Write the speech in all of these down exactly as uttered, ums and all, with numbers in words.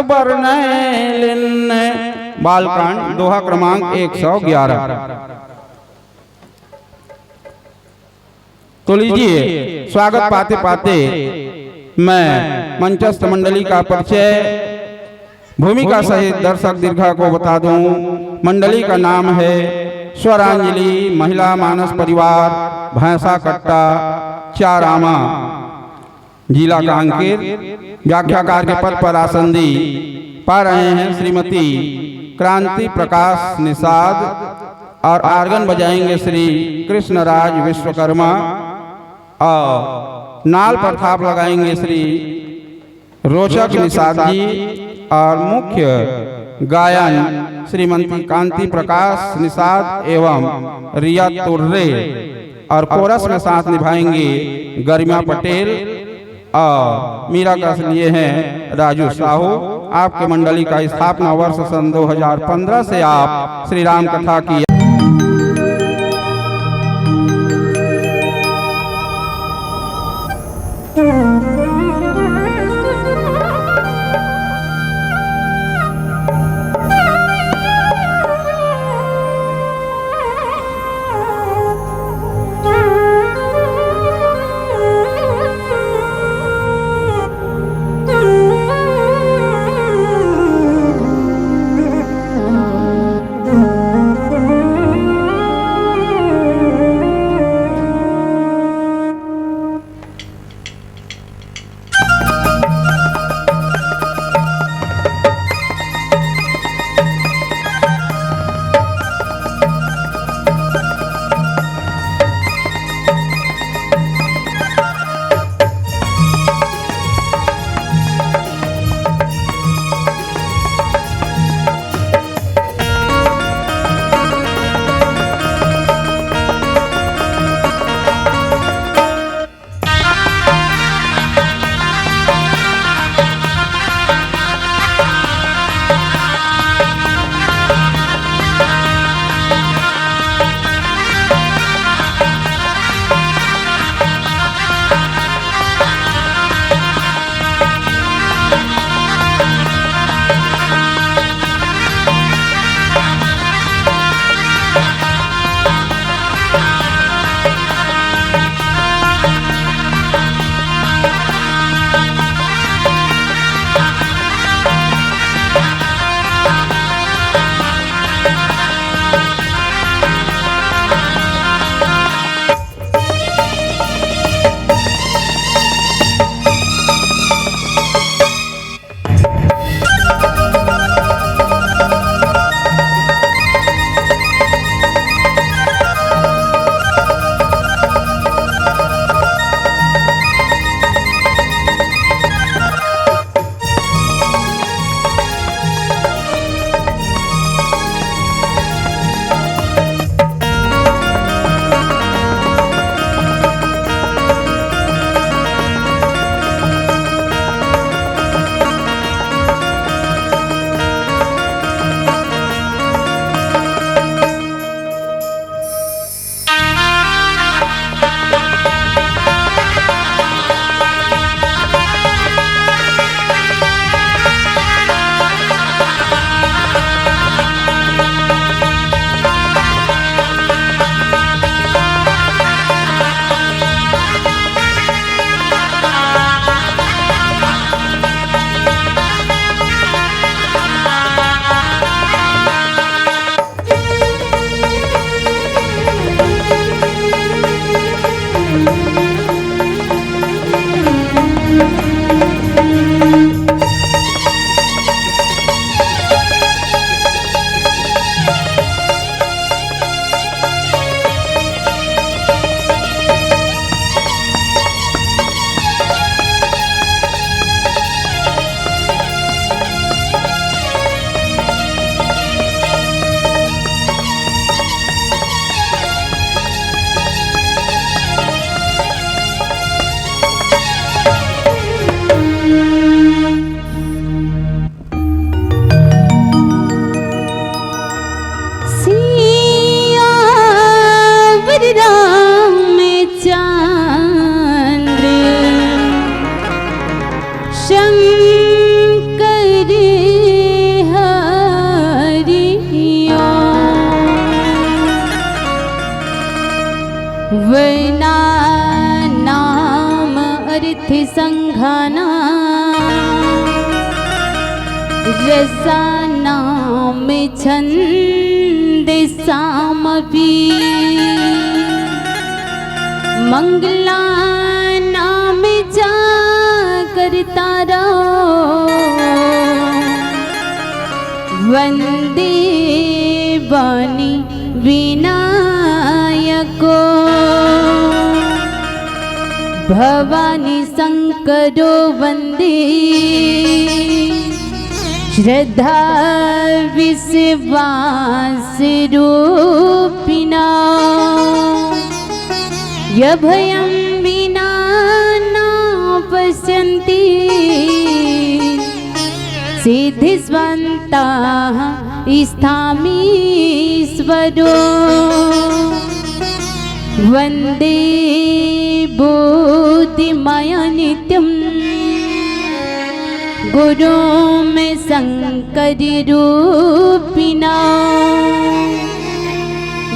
बरनैलिन। बालकांड, दोहा क्रमांक एक सौ ग्यारह। तो लीजिए, स्वागत पाते पाते मैं मंचस्थ मंडली का परिचय, भूमिका सहित दर्शक दीर्घा को बता दूं। मंडली का नाम है स्वरांजलि महिला मानस परिवार, भैंसा कट्टा, चारामा, जिला कांकेर। व्याख्याकार के पद पर आसन दी पा रहे हैं श्रीमती क्रांति प्रकाश निषाद और आर्गन बजाएंगे श्री कृष्णराज विश्वकर्मा और नाल पर थाप लगाएंगे श्री रोचक निषाद जी और मुख्य गायन श्रीमती कांति प्रकाश निषाद एवं रिया तुर्रे और कोरस में साथ निभाएंगे गरिमा पटेल और मीरा का लिए हैं राजू साहू। आपके मंडली का स्थापना वर्ष सन दो हज़ार पन्द्रह से आप श्री राम कथा की संघाना रसानां छन्दसामपि मंगलानां च कर्तारौ वन्दे वाणी विनायकौ। भवानी शंकरौ वन्दे श्रद्धा विश्वास रूपिणौ। यभयं विना न पश्यन्ति सिद्धिस्वन्तः स्थामीश्वरौ। वन्दे बोधिमयं नित्यं गुरुं शंकररूपिणौ।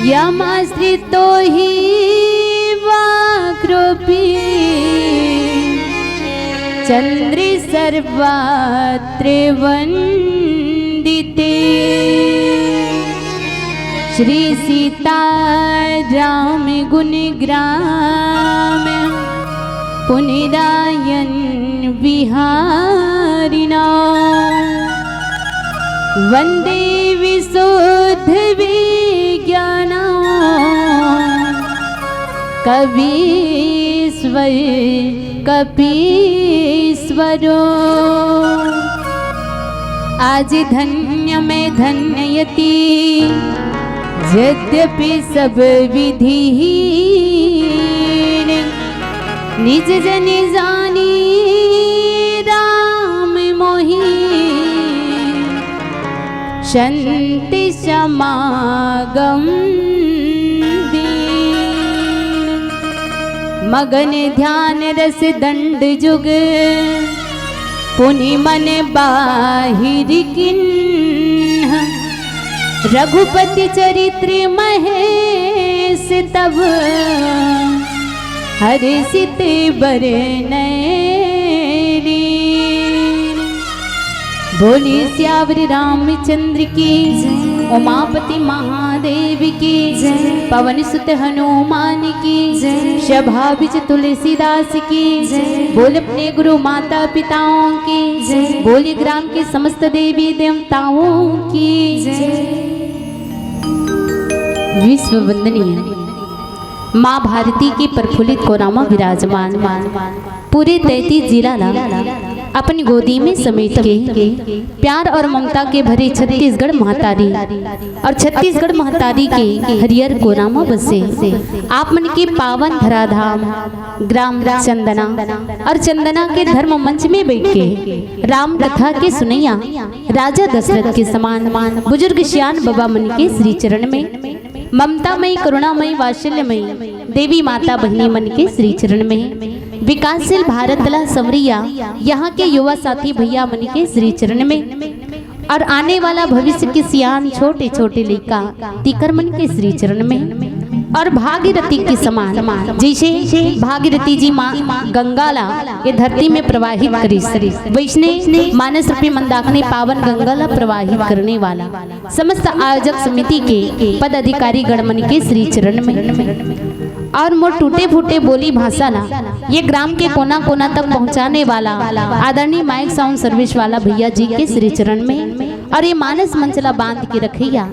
यमाश्रितो हि वाग्रूपी चन्द्रे सर्वत्र वन्दिते। श्री सीताराम गुणग्राम पुनरायन विहारिणौ। वन्दे विशुद्ध विज्ञान कवीश्वर कपीश्वरौ। आज धन्य मैं धन्य यति, यद्यपि सब विधिहीन। निज जन जानी राम मोहि संत समागम दीन। मगन ध्यान रस दंड जुग पुनि मन बाहिर किन्ह। रघुपति चरित्र महेश तब हर्षित बरनैं दीन। बोले सियावर रामचंद्र की जय। उमापति महादेव की जय। पवन सुत हनुमान की जय। सभा बिच तुलसीदास की जय। बोल अपने गुरु माता पिताओं की जय। बोले ग्राम के समस्त देवी देवताओं की जय। विश्व वंदनीय माँ भारती के प्रफुल्लित कोना म विराजमान पूरे तैंतीस जिला ला अपन गोदी में समेट के प्यार और ममता के भरे छत्तीसगढ़ महतारी और छत्तीसगढ़ महतारी के हरियर कोना म बसे आप मन के पावन धराधाम ग्राम चंदना और चंदना के धर्म मंच में बैठ के राम कथा के सुनैया राजा दशरथ के समान बुजुर्ग सियान बाबा मन के श्री चरण में ममतामयी, करुणामयी, वात्सल्यमयी देवी माता बहिनी मन के श्री चरण में, विकासशील भारत ला संवरिया यहाँ के युवा साथी भैया मन के श्री चरण में, और आने वाला भविष्य के सियान छोटे छोटे लइका तिकर मन के श्री चरण में, और भागीरथी के समान, जैसे भागीरथी जी माँ गंगा ला ये धरती में प्रवाहित करिस, वैसने मानस रूपी मंदाकिनी पावन गंगा ला प्रवाहित करने वाला समस्त आयोजक समिति के पदाधिकारी गण मन के श्री चरण में, और मोर टूटे फूटे बोली भाषा ला ये ग्राम के कोना कोना तक पहुँचाने वाला आदरणीय माइक साउंड सर्विस वाला भैया जी के श्री चरण में, और ये मानस मंच ला बांध के रखैया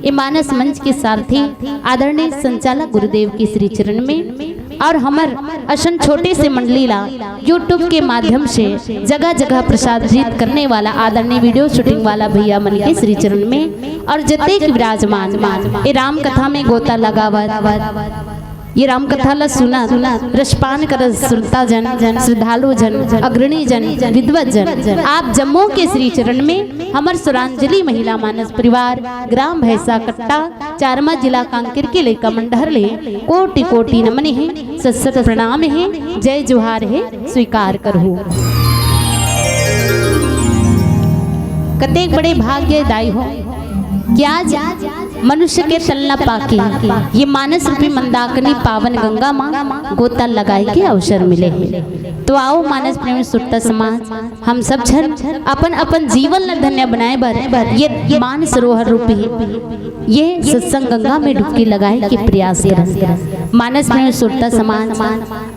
ये मानस मंच के सारथी आदरणीय संचालक गुरुदेव के श्री चरण में, और हमर असन छोटे से मंडली ला YouTube के माध्यम से जगह जगह प्रसारित करने वाला आदरणीय वीडियो शूटिंग वाला भैया मन के श्री चरण में, और जतेक विराजमान ये राम कथा में गोता लगावत ये राम कथा ला सुनत रसपान करत श्रोता जन, श्रद्धालु जन, अग्रणी जन, विद्वत जन, आप जम्मो के श्री चरण में हमर स्वरांजलि महिला मानस परिवार ग्राम भैंसा कट्टा चारमा जिला कांकेर के लइका मन डहर ले कोटि कोटि नमन हे, सत सत प्रणाम हे, जय जोहार हे, स्वीकार करहु। कतेक बड़े भाग्यदायी हो कि आज मनुष्य के तन ला पाके ये मानस रूपी मंदाकिनी पावन गंगा माँ गोता लगाए के अवसर मिले हे। तो आओ मानस प्रेमी सुरता समाज, हम सब झन अपन अपन जीवन ला धन्य बनाए बर ये मान सरोवर रूपी ये सत्संग गंगा में डुबकी लगाए के प्रयास करन। मानस प्रेमी सुरता समाज,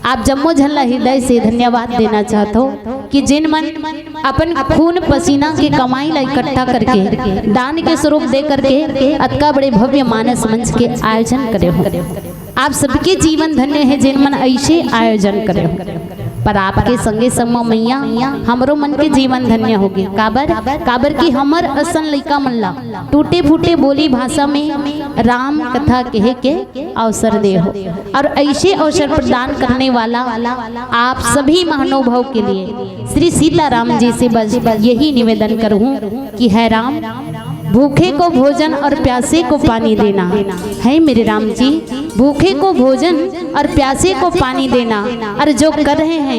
आप जम्मो झन ला हृदय से धन्यवाद देना चाहत हो कि जिन मन अपन खून पसीना के कमाई ला इकट्ठा करके, दान के स्वरूप दे करके अतका बड़े भव्य मानस मंच के आयोजन करे हो। आप सबके जीवन धन्य हे, जेन मन ऐसे आयोजन करे हो। पर आपके संगे संग म मैया, हमरो मन के जीवन धन्य होगे। काबर? काबर कि हमर असन लइका मन ला टूटे फूटे बोली भाषा में राम कथा कहे के अवसर दे हो, और ऐसे अवसर प्रदान करने वाला आप सभी महानुभाव के लिए श्री सीताराम जी से बस यही निवेदन करूँ कि हे राम, भूखे को भोजन और प्यासे को पानी देना। हे मेरे राम जी, भूखे को भोजन और प्यासे को पानी देना, और जो कर रहे हैं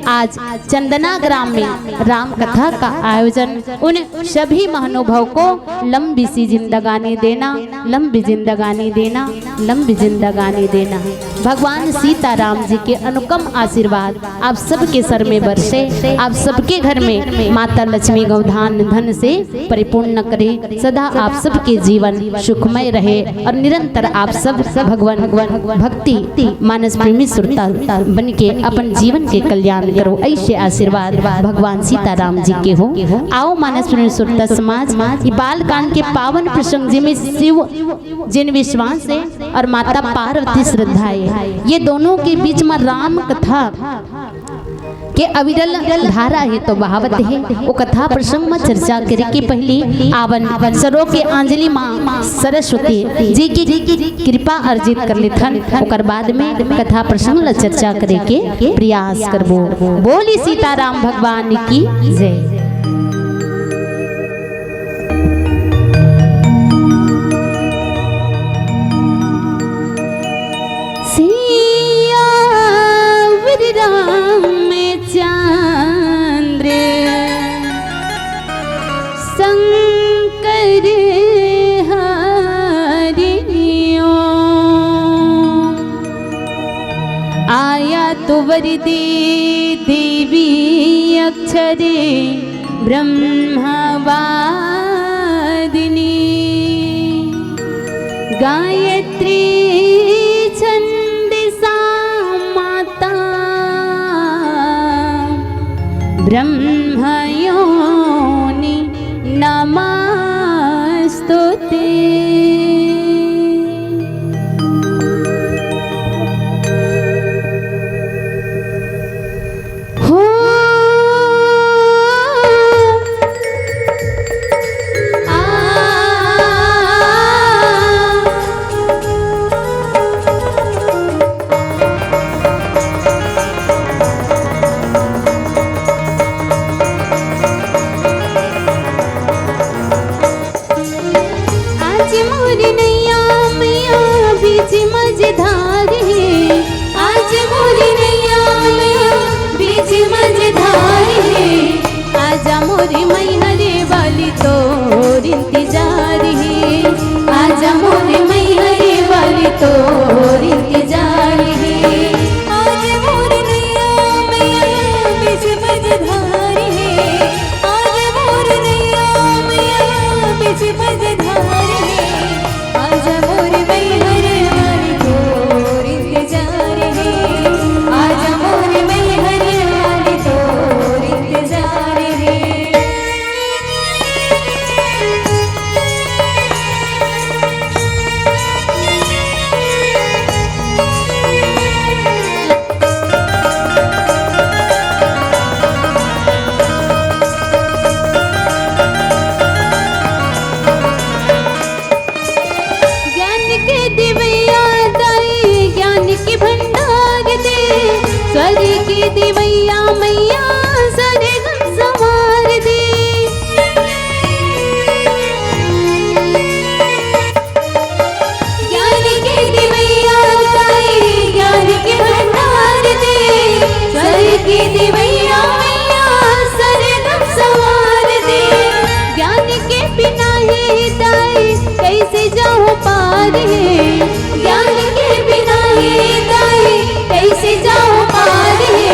आज चंदना ग्राम में राम कथा का आयोजन, उन सभी महानुभाव को लंबी सी जिंदगानी देना, लंबी जिंदगानी देना, लंबी जिंदगानी देना। भगवान सीताराम जी के अनुपम आशीर्वाद आप सबके सर में बरसे, आप सबके घर में माता लक्ष्मी गौधान धन से परिपूर्ण करे। सदा आप सबके जीवन सुखमय रहे और निरंतर आप सब भगवान भक्ति मानस प्रेमी सुरता बन के अपन जीवन के कल्याण करो। ऐसे आशीर्वाद भगवान सीताराम जी के हो। आओ मानस प्रेमी सुरता समाज, ये बाल कांड के पावन प्रसंग जी में शिव जिन विश्वास है और माता पार्वती श्रद्धा है, ये दोनों के बीच में राम कथा के अविरल धारा हे तो बहावत हे। ओ कथा प्रसंग म चर्चा करे के पहिली आवन सरो के अंजलि माँ सरस्वती जी की कृपा अर्जित कर लेथन। ओकर बाद में कथा प्रसंग ल चर्चा करे के प्रयास करबो। बोली सीताराम भगवान की जय। सियावर रामचंद्र शंकर हरिओ। आया तो वर दे देवी अक्षर ब्रह्मवादिनी। गायत्री छंदसा माता ब्रह्मयोनि नमस्तुते। हो। आ। आज मोर नैया मैया बीच मझधार हे। आज मोर नैया मैया बीच मझधार हे। आजा मोर मैहर वाली तोर इंतजार हे। आजा मोर मैहर वाली तोर इंतजार हे। आज मोर नैया मैया बीच मझधार हे। आज मोर नैया मैया बीच मझधार हे। आजा मोर मैहर वाली तोर इंतजार हे। आजा मोर मैहर वाली तोर इंतजार हे। ज्ञान के दिवैया दाई, ज्ञान के भंडार दे। स्वर्ग के दिवैया मैया, स्वर्ग संवार दे। ज्ञान के दिवैया दाई, ज्ञान के भंडार दे। स्वर्ग के दिवैया मैया, स्वर्ग संवार दे। ज्ञान के बिना हे दाई, कैसे जाहूँ पार हे। ज्ञान के बिना हे दाई, कैसे जाहूँ पार हे।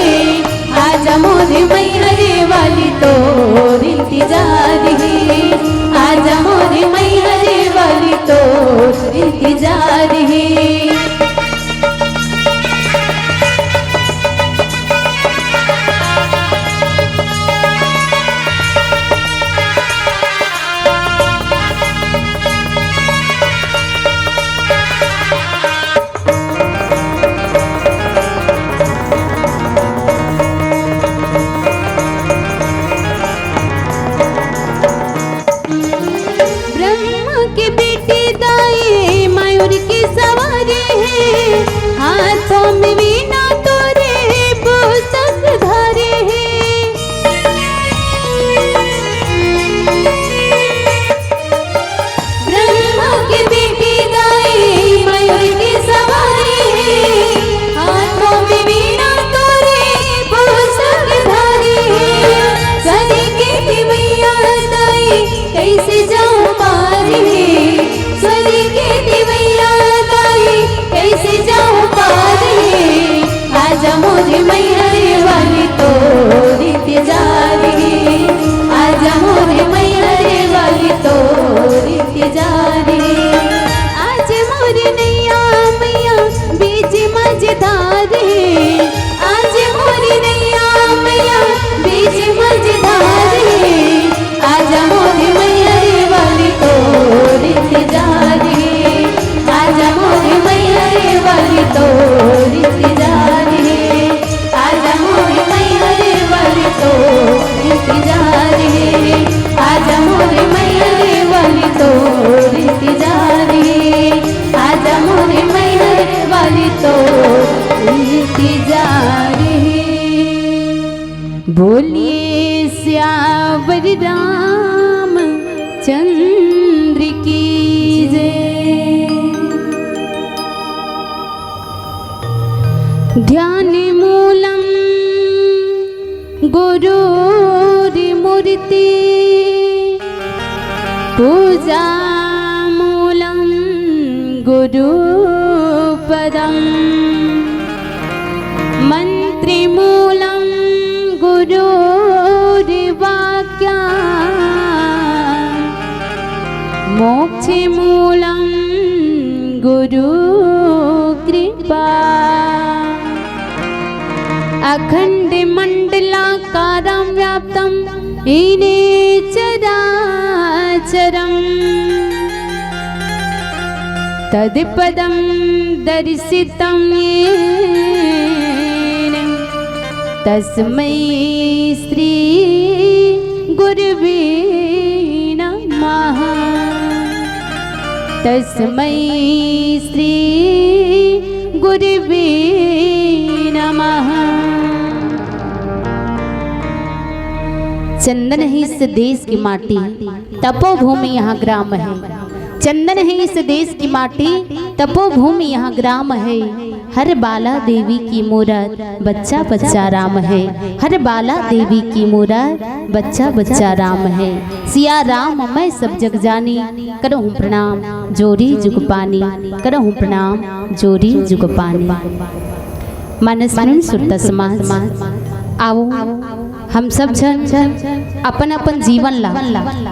में वीणा तोरे पुस्तक धारी हे। ब्रह्मा के बेटी गाई मयूर की सवारी हे। हाथों में वीणा तोरे पुस्तक धारी हे। सरी के थी मैया दाई कैसे जाऊं पार हे। सरी के थी मैया दाई कैसे जाऊं पार हे। आजा मोरे मैहर वाली तोर इंतजार हे। आजा मोरे मैहर वाली तोर इंतजार हे। आज मोरे नैया मैया बीच मझधार हे। आज मोरे नैया मैया बीच मझधार हे। आजा मोरे मैहर वाली तोर इंतजार हे। आजा मोरे मैहर वाली तोर इंतजार हे। आजा मोरे मैहर वाली तोर इंतजार हे। आजा मोरे मैहर वाली तोर इंतजार हे। आजा मोरे मैहर वाली तोर इंतजार हे। बोलिए सियावर रामचंद्र की जय। ध्यान मूलं गुरोर्मूर्ति पूजा मूलं गुरुपदम्। मन्त्रमूलं गुरोर्वाक्यं मोक्षमूलं गुरुकृपा। अखण्डमण्डलाकारं व्याप्तं येन चराचरम्। तत्पदं दर्शितं येन तस्मै श्री गुरवे नमः। तस्मै श्री गुरवे नमः। चंदन है इस देश की माटी, तपोभूमि यहाँ ग्राम है। चंदन है इस देश की माटी, तपोभूमि यहाँ ग्राम है। हर बाला देवी की मूरत, बच्चा बच्चा राम है। हर बाला देवी की मूरत, बच्चा बच्चा राम है। सिया राम मैं सब जग जानी, करहूँ प्रणाम जोरी जुग पानी, करहूँ प्रणाम जोरी जुग पानी। मानस प्रेम सुरता समाज, आओ हम सब झन अपन अपन जीवन ला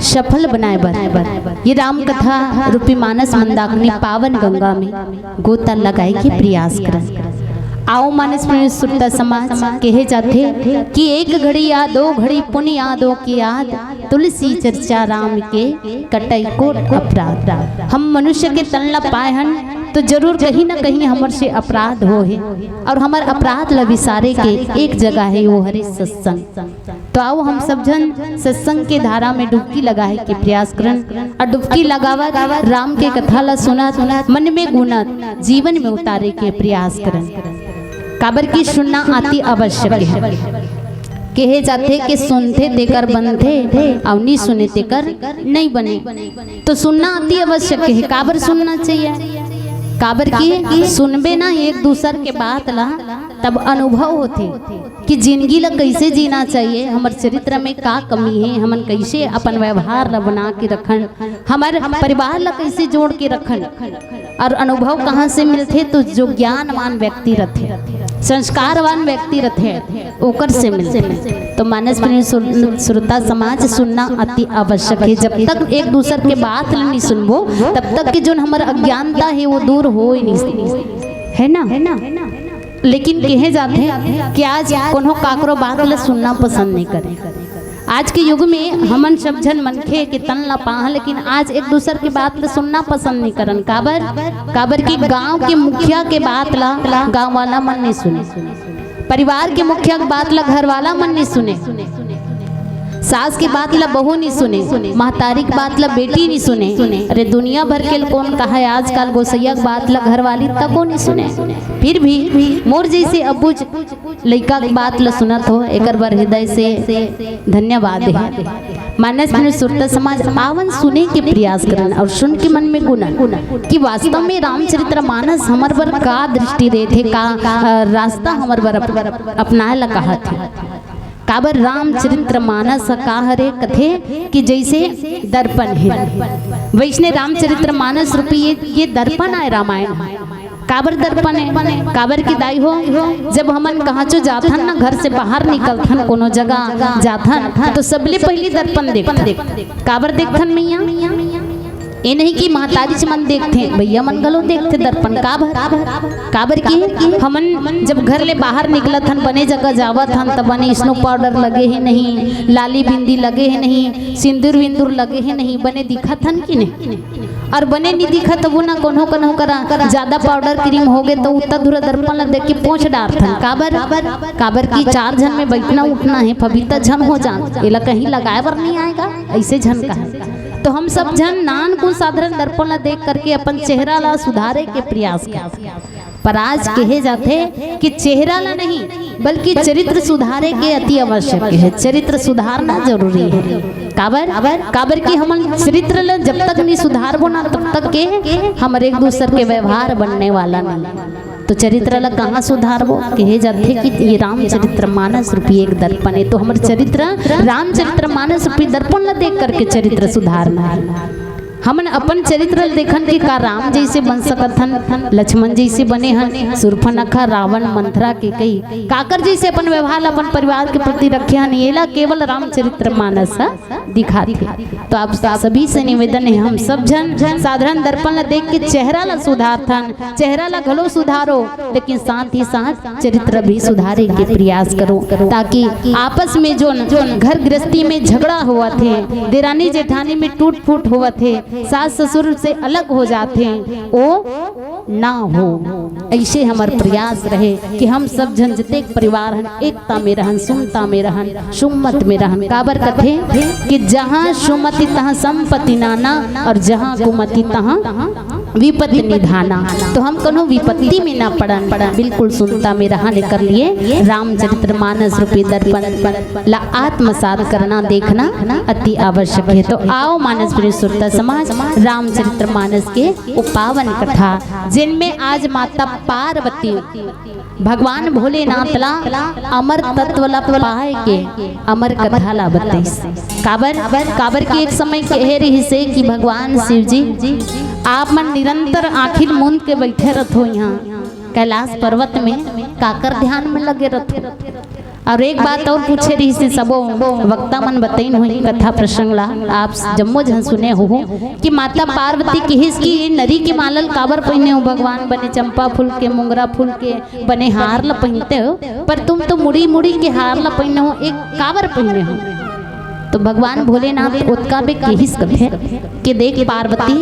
सफल बनाए बर ये राम कथा रूपी मानस मंदाकिनी पावन गंगा में गोता लगाए के प्रयास करन। आओ मानस प्रेम सुरता समाज, कहे जाथे कि एक घड़ी या दो घड़ी पुन यादों की याद, तुलसी चर्चा राम के कटै कोट अपराध। हम मनुष्य के तन ला पाए हन तो जरूर कहीं ना कहीं हमर से अपराध होहे, और हमर अपराध ला बिसारे के एक जगह है, वो हरे सत्संग। तो आओ हम सब झन सत्संग के धारा में डुबकी लगाए के प्रयास करन, और डुबकी लगावत राम के कथा ला सुनत, मन में गुनत, जीवन में उतारे के प्रयास करन। काबर कि सुनना अति आवश्यक है। कहे जाथे कि सुनथे तेकर बनथे, अउ नी सुने तेकर नहीं बने। तो सुनना अति आवश्यक है। काबर सुनना चाहिए? काबर कि सुनबे ना एक दूसर के बात ला, तब अनुभव होथे कि जिंदगी ला कैसे जीना चाहिए, हमर चरित्र में का कमी है, हमन कैसे अपन व्यवहार ला बना के रखन, हमर परिवार ला कैसे जोड़ के रखन। और अनुभव कहाँ से मिलथे? तो जो ज्ञानवान व्यक्ति रथे, संस्कारवान व्यक्ति रथे, ओकर से मिलथे। तो मानस प्रेम सुर-, सुरता समाज, सुनना अति आवश्यक है। जब तक एक दूसर के बात ल नहीं सुनबो, तब तक के जोन हमर अज्ञानता है, वो दूर हो ही नहीं, है ना? लेकिन कहे जाथे कि आज कोनो काकरो बात ल सुनना पसंद नहीं करे। आज के युग में हमन सब झन मनखे के तन ला पाहन, लेकिन आज एक दूसर के बात ला सुनना पसंद नहीं करन। काबर? काबर कि गांव के मुखिया के बात ला गांव वाला मन नहीं सुने, परिवार के मुखिया के बात ला घर वाला मन नहीं सुने। सास के बात ला बहू नहीं सुने, महतारी के बात ला बेटी नहीं सुने। अरे दुनिया भर के ल कोन कहा है, आजकल गोसैया के बात ला घरवाली तको नहीं सुने। फिर भी मोर जैसे अबुझ लइका के बात ला सुनत हो, एकर बर हृदय से धन्यवाद है। मानस पुरुष सुरता समाज, आवन सुने के प्रयास करन और सुन के मन में गुनन कि वास्तव में रामचरित्र मानस हमर बर का दृष्टि देथे, का अ, रास्ता हमर बर अप-, अपनाए ला कहत हे। काबर रामचरित्र मानस ह का हरे कथे कि जैसे दर्पण हे, वैसने रामचरित्र मानस रूपी ये, ये दर्पण आय रामायण। काबर दर्पण हे? काबर कि दाई हो, जब हमन कहांचो जाथन ना, घर से बाहर निकलथन, कोनो जगह जाथन, तो सबले पहली दर्पण देखथन। काबर देखथन मैया? ये नहीं कि महतारी मन देखथे, भैया मन घलो देखथे दर्पण। काबर? काबर कि हमन जब घर ले बाहर निकलत हन, बने जगह जावत हन, त बने snow powder लगे हे नहीं, लाली बिंदी लगे हे नहीं, सिंदूर विंदूर लगे हे नहीं, बने दिखत हन कि नहीं? और बने नहीं दिखत हबो ना, कोनो कोनो करा ज्यादा powder cream हो गे, तो उत्ता दूरा दर्पण ला देख के पोंछ डारथन। काबर? काबर कि चार झन में बैठना उठना हे, फबीता झन हो जान, एला कहीं लगाए बर नहीं आएगा, ऐसे झन कहा। तो हम सब झन नानकुन साधारण दर्पण ला देख करके अपन चेहरा ला सुधारे के प्रयास कर। पर आज कहे जाथे कि चेहरा ला नहीं, बल्कि चरित्र सुधारे के अति आवश्यक हे। चरित्र सुधारना जरूरी हे। काबर? काबर कि हमन चरित्र ला जब तक नहीं सुधारबो ना, तब तक के हमर एक दूसर के व्यवहार बनने वाला नहीं। तो चरित्र ला कहाँ सुधारबो? कहे जाथे कि ये रामचरित्र मानस रूपी एक दर्पण हे। तो हमर चरित्र, रामचरित्र मानस रूपी दर्पण ला देख करके चरित्र सुधारना हे। हमन अपन चरित्र ल देखन कि का राम जैसे बन सकत हन, लक्ष्मण जैसे बने हन, शूर्पणखा, रावण, मंथरा, कैकई, काकर जैसे अपन व्यवहार ल अपन परिवार के प्रति रखे हन, एला केवल रामचरित्र मानस ह दिखाथे। तो आप सभी से निवेदन हे, हम सब झन साधारण दर्पण ल देख के चेहरा ल सुधारथन, चेहरा ल घलो सुधारो, लेकिन साथ ही साथ चरित्र भी सुधारे के प्रयास करो, ताकि आपस में जोन, जोन घर गृहस्थी में झगड़ा होवत हे, देरानी जेठानी में टूट फूट होवत हे, सास ससुर से अलग हो जात हे, ओ ना हो। ऐसे हमर प्रयास रहे कि हम सब झन जतेक परिवार हन, एकता में रहन, सुनता में रहन, सुमत में रहन। काबर कथे कि जहाँ सुमति तहाँ संपत्ति नाना और जहाँ कुमति तहाँ विपत्ति निधाना। तो हम कोनो विपत्ति में ना पड़न, बिल्कुल सुनता में रहन। एकर लिए रामचरित्र मानस रूपी दर्पण ला आत्मसात करना, देखना अति आवश्यक हे। तो आओ मानस प्रिय सुरता समाज, रामचरित्र मानस के ओ पावन कथा, जिनमें आज माता पार्वती भगवान भोलेनाथ ला अमर तत्व ला पाए के अमर कथा ला बताइस। काबर? काबर कि एक समय कहे रहिसे कि भगवान शिव जी, आप मन निरंतर आँखी ल मूंद के बैठे रथो यहाँ कैलाश पर्वत में, काकर ध्यान में लगे रथो। और एक बात और पूछे रहिसे, सबो वक्ता मन बतइन होही कथा प्रसंग ला, आप जम्मो झन सुने हो कि माता पार्वती किहिस कि ये नरी के माला ल काबर पहिने हो भगवान, बने चंपा फूल के, मोंगरा फूल के बने हार ला पहिनते हो, पर तुम तो मुड़ी मुड़ी के हार ला पहिने हो, एक काबर पहिने हो? तो भगवान भोलेनाथ ओतका बे किहिस कथे कि देख पार्वती,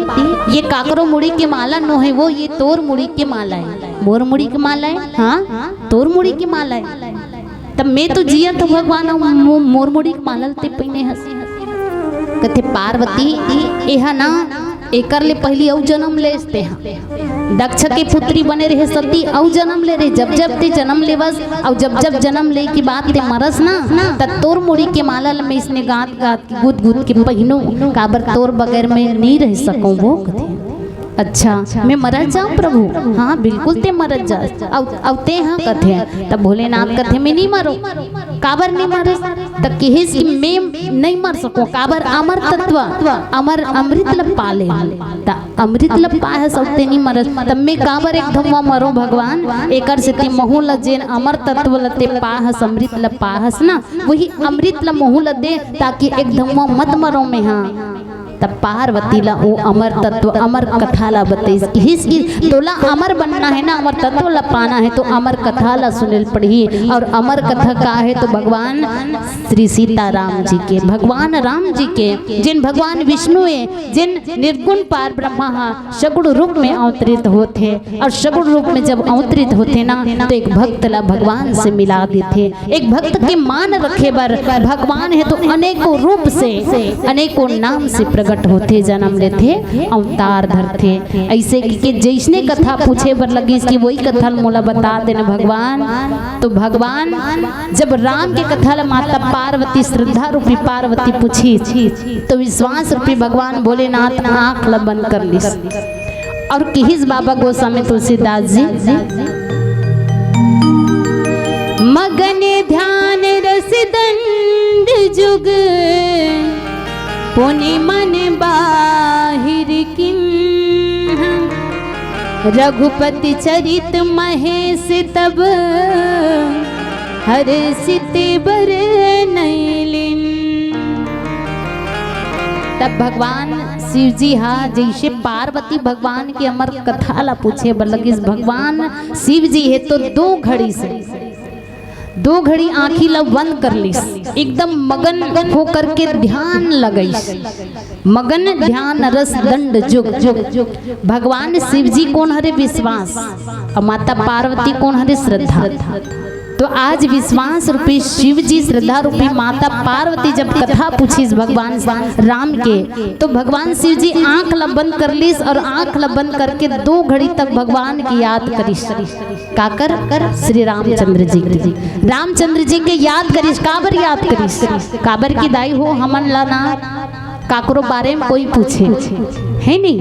ये काकरो मुड़ी के माला नो हे, वो ये तोर मुड़ी के माला हे, मोर मुड़ी के माला हे, हाँ, तोर मुड़ी के माला हे। तब मैं तो जियत हूँ भगवान, अउ मो-, मोर मुड़ी के माला ल ते पहिने हस। कथे पार्वती, एहा ना, एकर ले पहिली अउ जन्म लेस तेहा। दक्ष के पुत्री बने रहे सती, अउ जन्म ले रहे। जब जब ते जन्म लेवस, अउ जब जब जन्म ले के बाद ते मरस ना, त तोर मुड़ी के माला ल मैं इसने गात गात के, गुद गुद के पहिनूं, काबर तोर बगैर मैं नी रह सकूं वो कथे। अच्छा, मैं मरत जाऊं प्रभु? हाँ, बिल्कुल ते मरत जा। अउ, अउ ते हाँ कथे, तब भोलेनाथ कथे, मैं नी मरो। काबर नी मरो? त किहिस कि मैं नहीं मर सकूं, काबर अमर तत्व, अमर अमृत ल पा ले हूं। त अमृत ल पाए हस अउ ते नी मरस, त मैं काबर एक धमवा मरो भगवान? एकर सेती महू ल जेन अमर तत्व ल ते पाए हस, अमृत ल पाए हस ना, वही अमृत ल महू ल दे, ताकि एक धमवा मत मरो मैं हा। तब पार्वती ला वो अमर तत्व, अमर कथा ला बताइस। किहिस कि तोला अमर बनना हे ना, अमर तत्व ला पाना हे, तो अमर कथा ला सुने ल पड़ही। अउ अमर कथा का हे, तो भगवान श्री सीताराम जी के, भगवान राम जी के, जेन भगवान विष्णु हे, जेन निर्गुण पार ब्रह्मा हा सगुण रूप में अवतरित होथे अउ सगुण रूप में जब अवतरित होथे ना, तो एक भक्त ला भगवान से मिला देथे। एक भक्त के मान रखे बर भगवान हे तो अनेकों रूप से, अनेकों नाम से प्रकट होथे, जन्म लेथे, अवतार धरथे। अइसे कि, कि जइसने कथा पूछे बर लगिस कि वही कथा ल मोला बता देना भगवान। तो भगवान जब राम के कथा ल माता पार्वती, श्रद्धा रूपी पार्वती पूछिस, तो विश्वास रूपी भगवान भोलेनाथ आंख ल बंद कर लिस। अउ किहिस बाबा गोस्वामी तुलसीदास जी, मगन ध्यान रस दंड जुग, पुनि मन बाहिर किन्ह। रघुपति चरित महेश तब, हरषित बरनैलिन। तब भगवान शिव जी हा जइसे पार्वती भगवान के अमर कथा ला पूछे बर लगिस। भगवान शिव जी हे तो दो घड़ी से, दो घड़ी आंखी ला बंद कर लिस, एकदम मगन होकर के ध्यान लगाइस। मगन ध्यान रस दंड जुग। भगवान शिव जी कोन हरे? विश्वास। अउ माता पार्वती कोन हरे? श्रद्धा। तो आज विश्वास रूपी शिव जी, श्रद्धा रूपी माता पार्वती जब कथा पूछिस भगवान राम के, तो भगवान शिव जी आंख ला बंद कर लिस अउ आंख ला बंद करके दो घड़ी तक भगवान की याद करिस। काकर? श्री रामचंद्र जी की। रामचंद्र जी के याद करिस। काबर याद करिस? काबर कि दाई हो, हमन ला ना काकरो बारे में कोई पूछे, हे नी?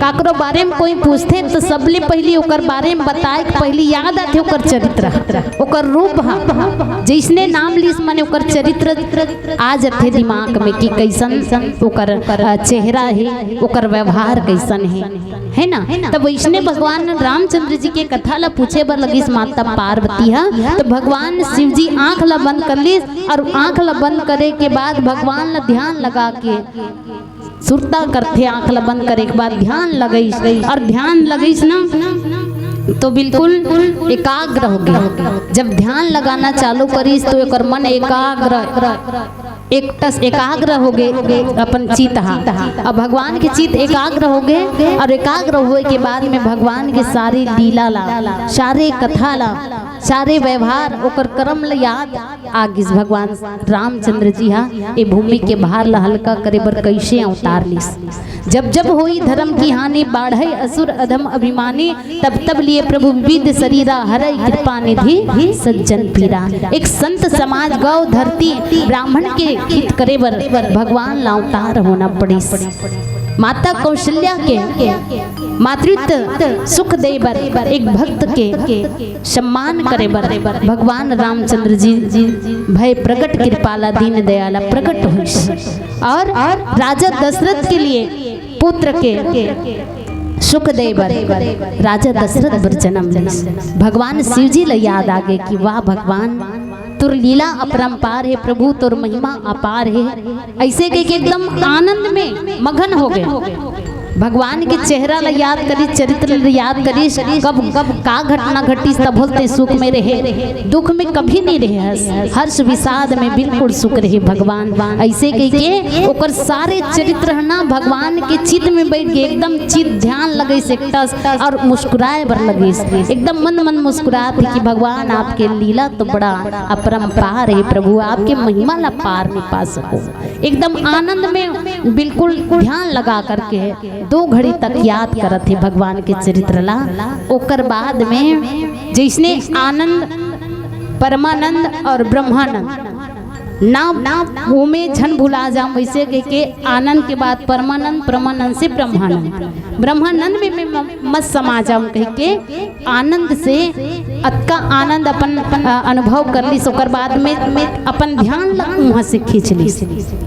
काकरो बारे में कोई पूछथे तो सबले पहिली ओकर बारे में बताए के पहिली याद आथे ओकर चरित्र, ओकर रूप हा। जइसने नाम लिस, माने ओकर चरित्र आ जाथे दिमाग में कि कइसन ओकर, अ, चेहरा हे, ओकर व्यवहार कइसन हे, हे ना? तब वइसने भगवान रामचंद्र जी के कथा ला पूछे बर लगिस माता पार्वती हा, तो भगवान शिव जी आंख ला बंद कर लिस अउ आंख ला बंद करे के बाद भगवान ला ध्यान लगा के, सुरता करथे, आंख ला बंद करे के बाद ध्यान लगाइस अउ ध्यान लगाइस ना, तो बिल्कुल एकाग्र हो गे। जब ध्यान लगाना चालू करिस तो एकर मन एकाग्र, एकटस एकाग्र हो गे अपन चित हा। अब भगवान के चित एकाग्र हो गे अउ एकाग्र होए के बाद में भगवान के सारी लीला ला, सारे कथा ला, सारे व्यवहार, ओकर कर्म ला याद आ गिस। भगवान रामचंद्र जी हा ए भूमि के भार ला हल्का करे बर कइसे अवतार लिस। जब जब होई धर्म की हानि, बाढ़ै असुर अधम अभिमानी, तब तब लिए प्रभु विविध शरीरा, हरै कृपा निधि सज्जन पीरा। एक संत समाज, गौ धरती, ब्राह्मण के हित करे बर भगवान ला अवतार होना पड़िस। माता कौशल्या के मातृत्व सुख दे बर, एक भक्त के सम्मान करे बर भगवान रामचंद्र जी भय प्रगट, कृपाला दीन दयाला प्रगट होइस। अउ राजा दशरथ के लिए पुत्र के सुख दे बर राजा दशरथ बर जन्म लिस। भगवान शिव जी ला याद आ गे कि वाह भगवान, तोर लीला अपरंपार हे प्रभु, तोर महिमा अपार हे। अइसे कहिके एकदम आनंद में मगन हो गे। भगवान के चेहरा ला याद करिस, चरित्र ला याद करिस, कब कब का घटना घटिस, तब होते सुख में रहे, दुख में कभी नहीं रहे। हर्ष, हर्ष विषाद में बिल्कुल सुख रहे भगवान। अइसे कहिके ओकर सारे चरित्र ह ना भगवान के चित में बइठ गे, एकदम चित ध्यान लगाइस एकटस अउ मुस्कुराए बर लगिस। एकदम मन मन मुस्कुरात हे कि भगवान, आपके लीला तो बड़ा अपरंपार हे प्रभु, आपके महिमा ला पार नहीं पा सको। एकदम आनंद में बिल्कुल ध्यान लगा करके दो घड़ी तक याद करत हे भगवान के चरित्र ला। ओकर बाद में जइसने आनंद, परमानंद अउ ब्रह्मानंद, ना, ना, ओमे झन भुला जाम, वइसे कहिके आनंद के बाद परमानंद, परमानंद से ब्रह्मानंद, ब्रह्मानंद में, में म-, मत समा जाम कहिके आनंद से अतका आनंद अपन, अ, अनुभव कर लिस। ओकर बाद में, में अपन ध्यान ला उहाँ से खींच लिस।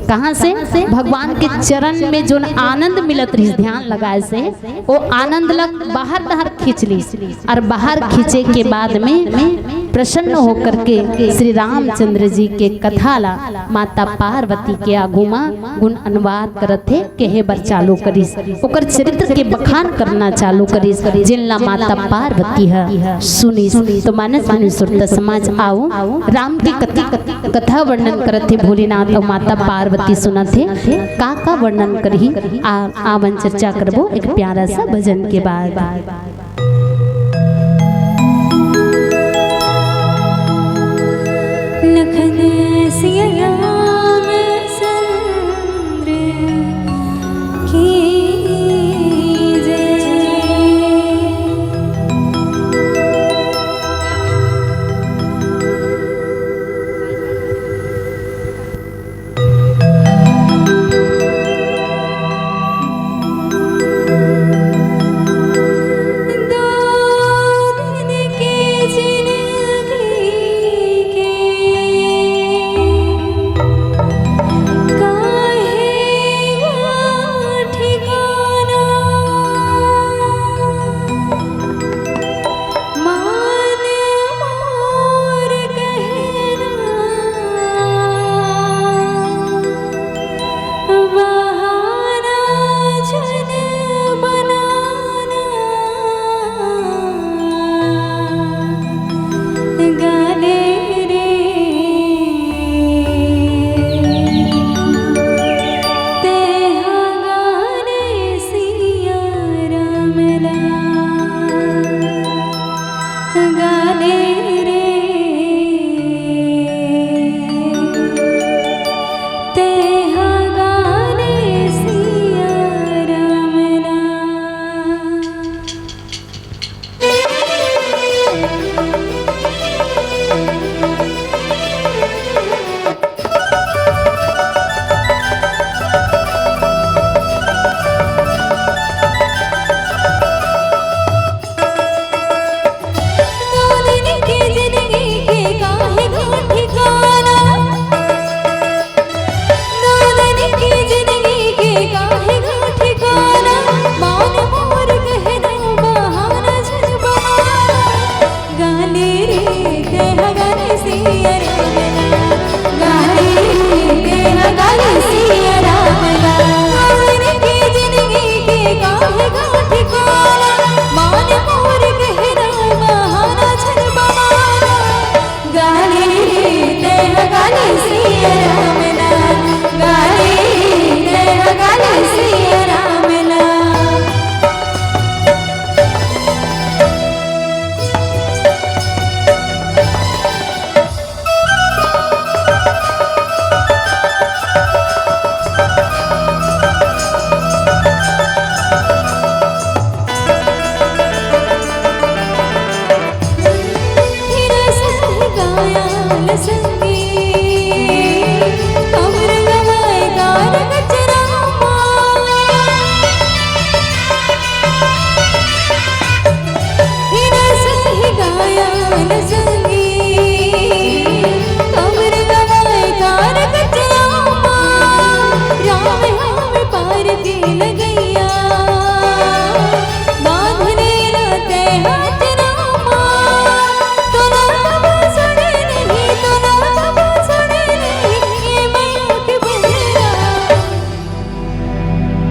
कहाँ से? भगवान के चरण में जोन आनंद मिलत रहिस ध्यान लगाए से, वो आनंद ला बाहर, बाहर खींच लिस। अउ बाहर खींचे के बाद में प्रसन्न होकर के श्री रामचंद्र जी के कथा ला माता पार्वती के आगू म गुण अनुवाद करत हे, कहे बर चालू करिस, ओकर चरित्र के बखान करना चालू करिस, जेन ला माता पार्वती ह सुनिस। तो मानस मुनि सुरता समाज, आओ, राम के कथा, कथा वर्णन करत हे भोलेनाथ अउ माता पार्वती सुनत हे। का का वर्णन करही, आ, आवन चर्चा करबो एक प्यारा सा भजन के बाद। लखन सिया रामचंद्र की जय।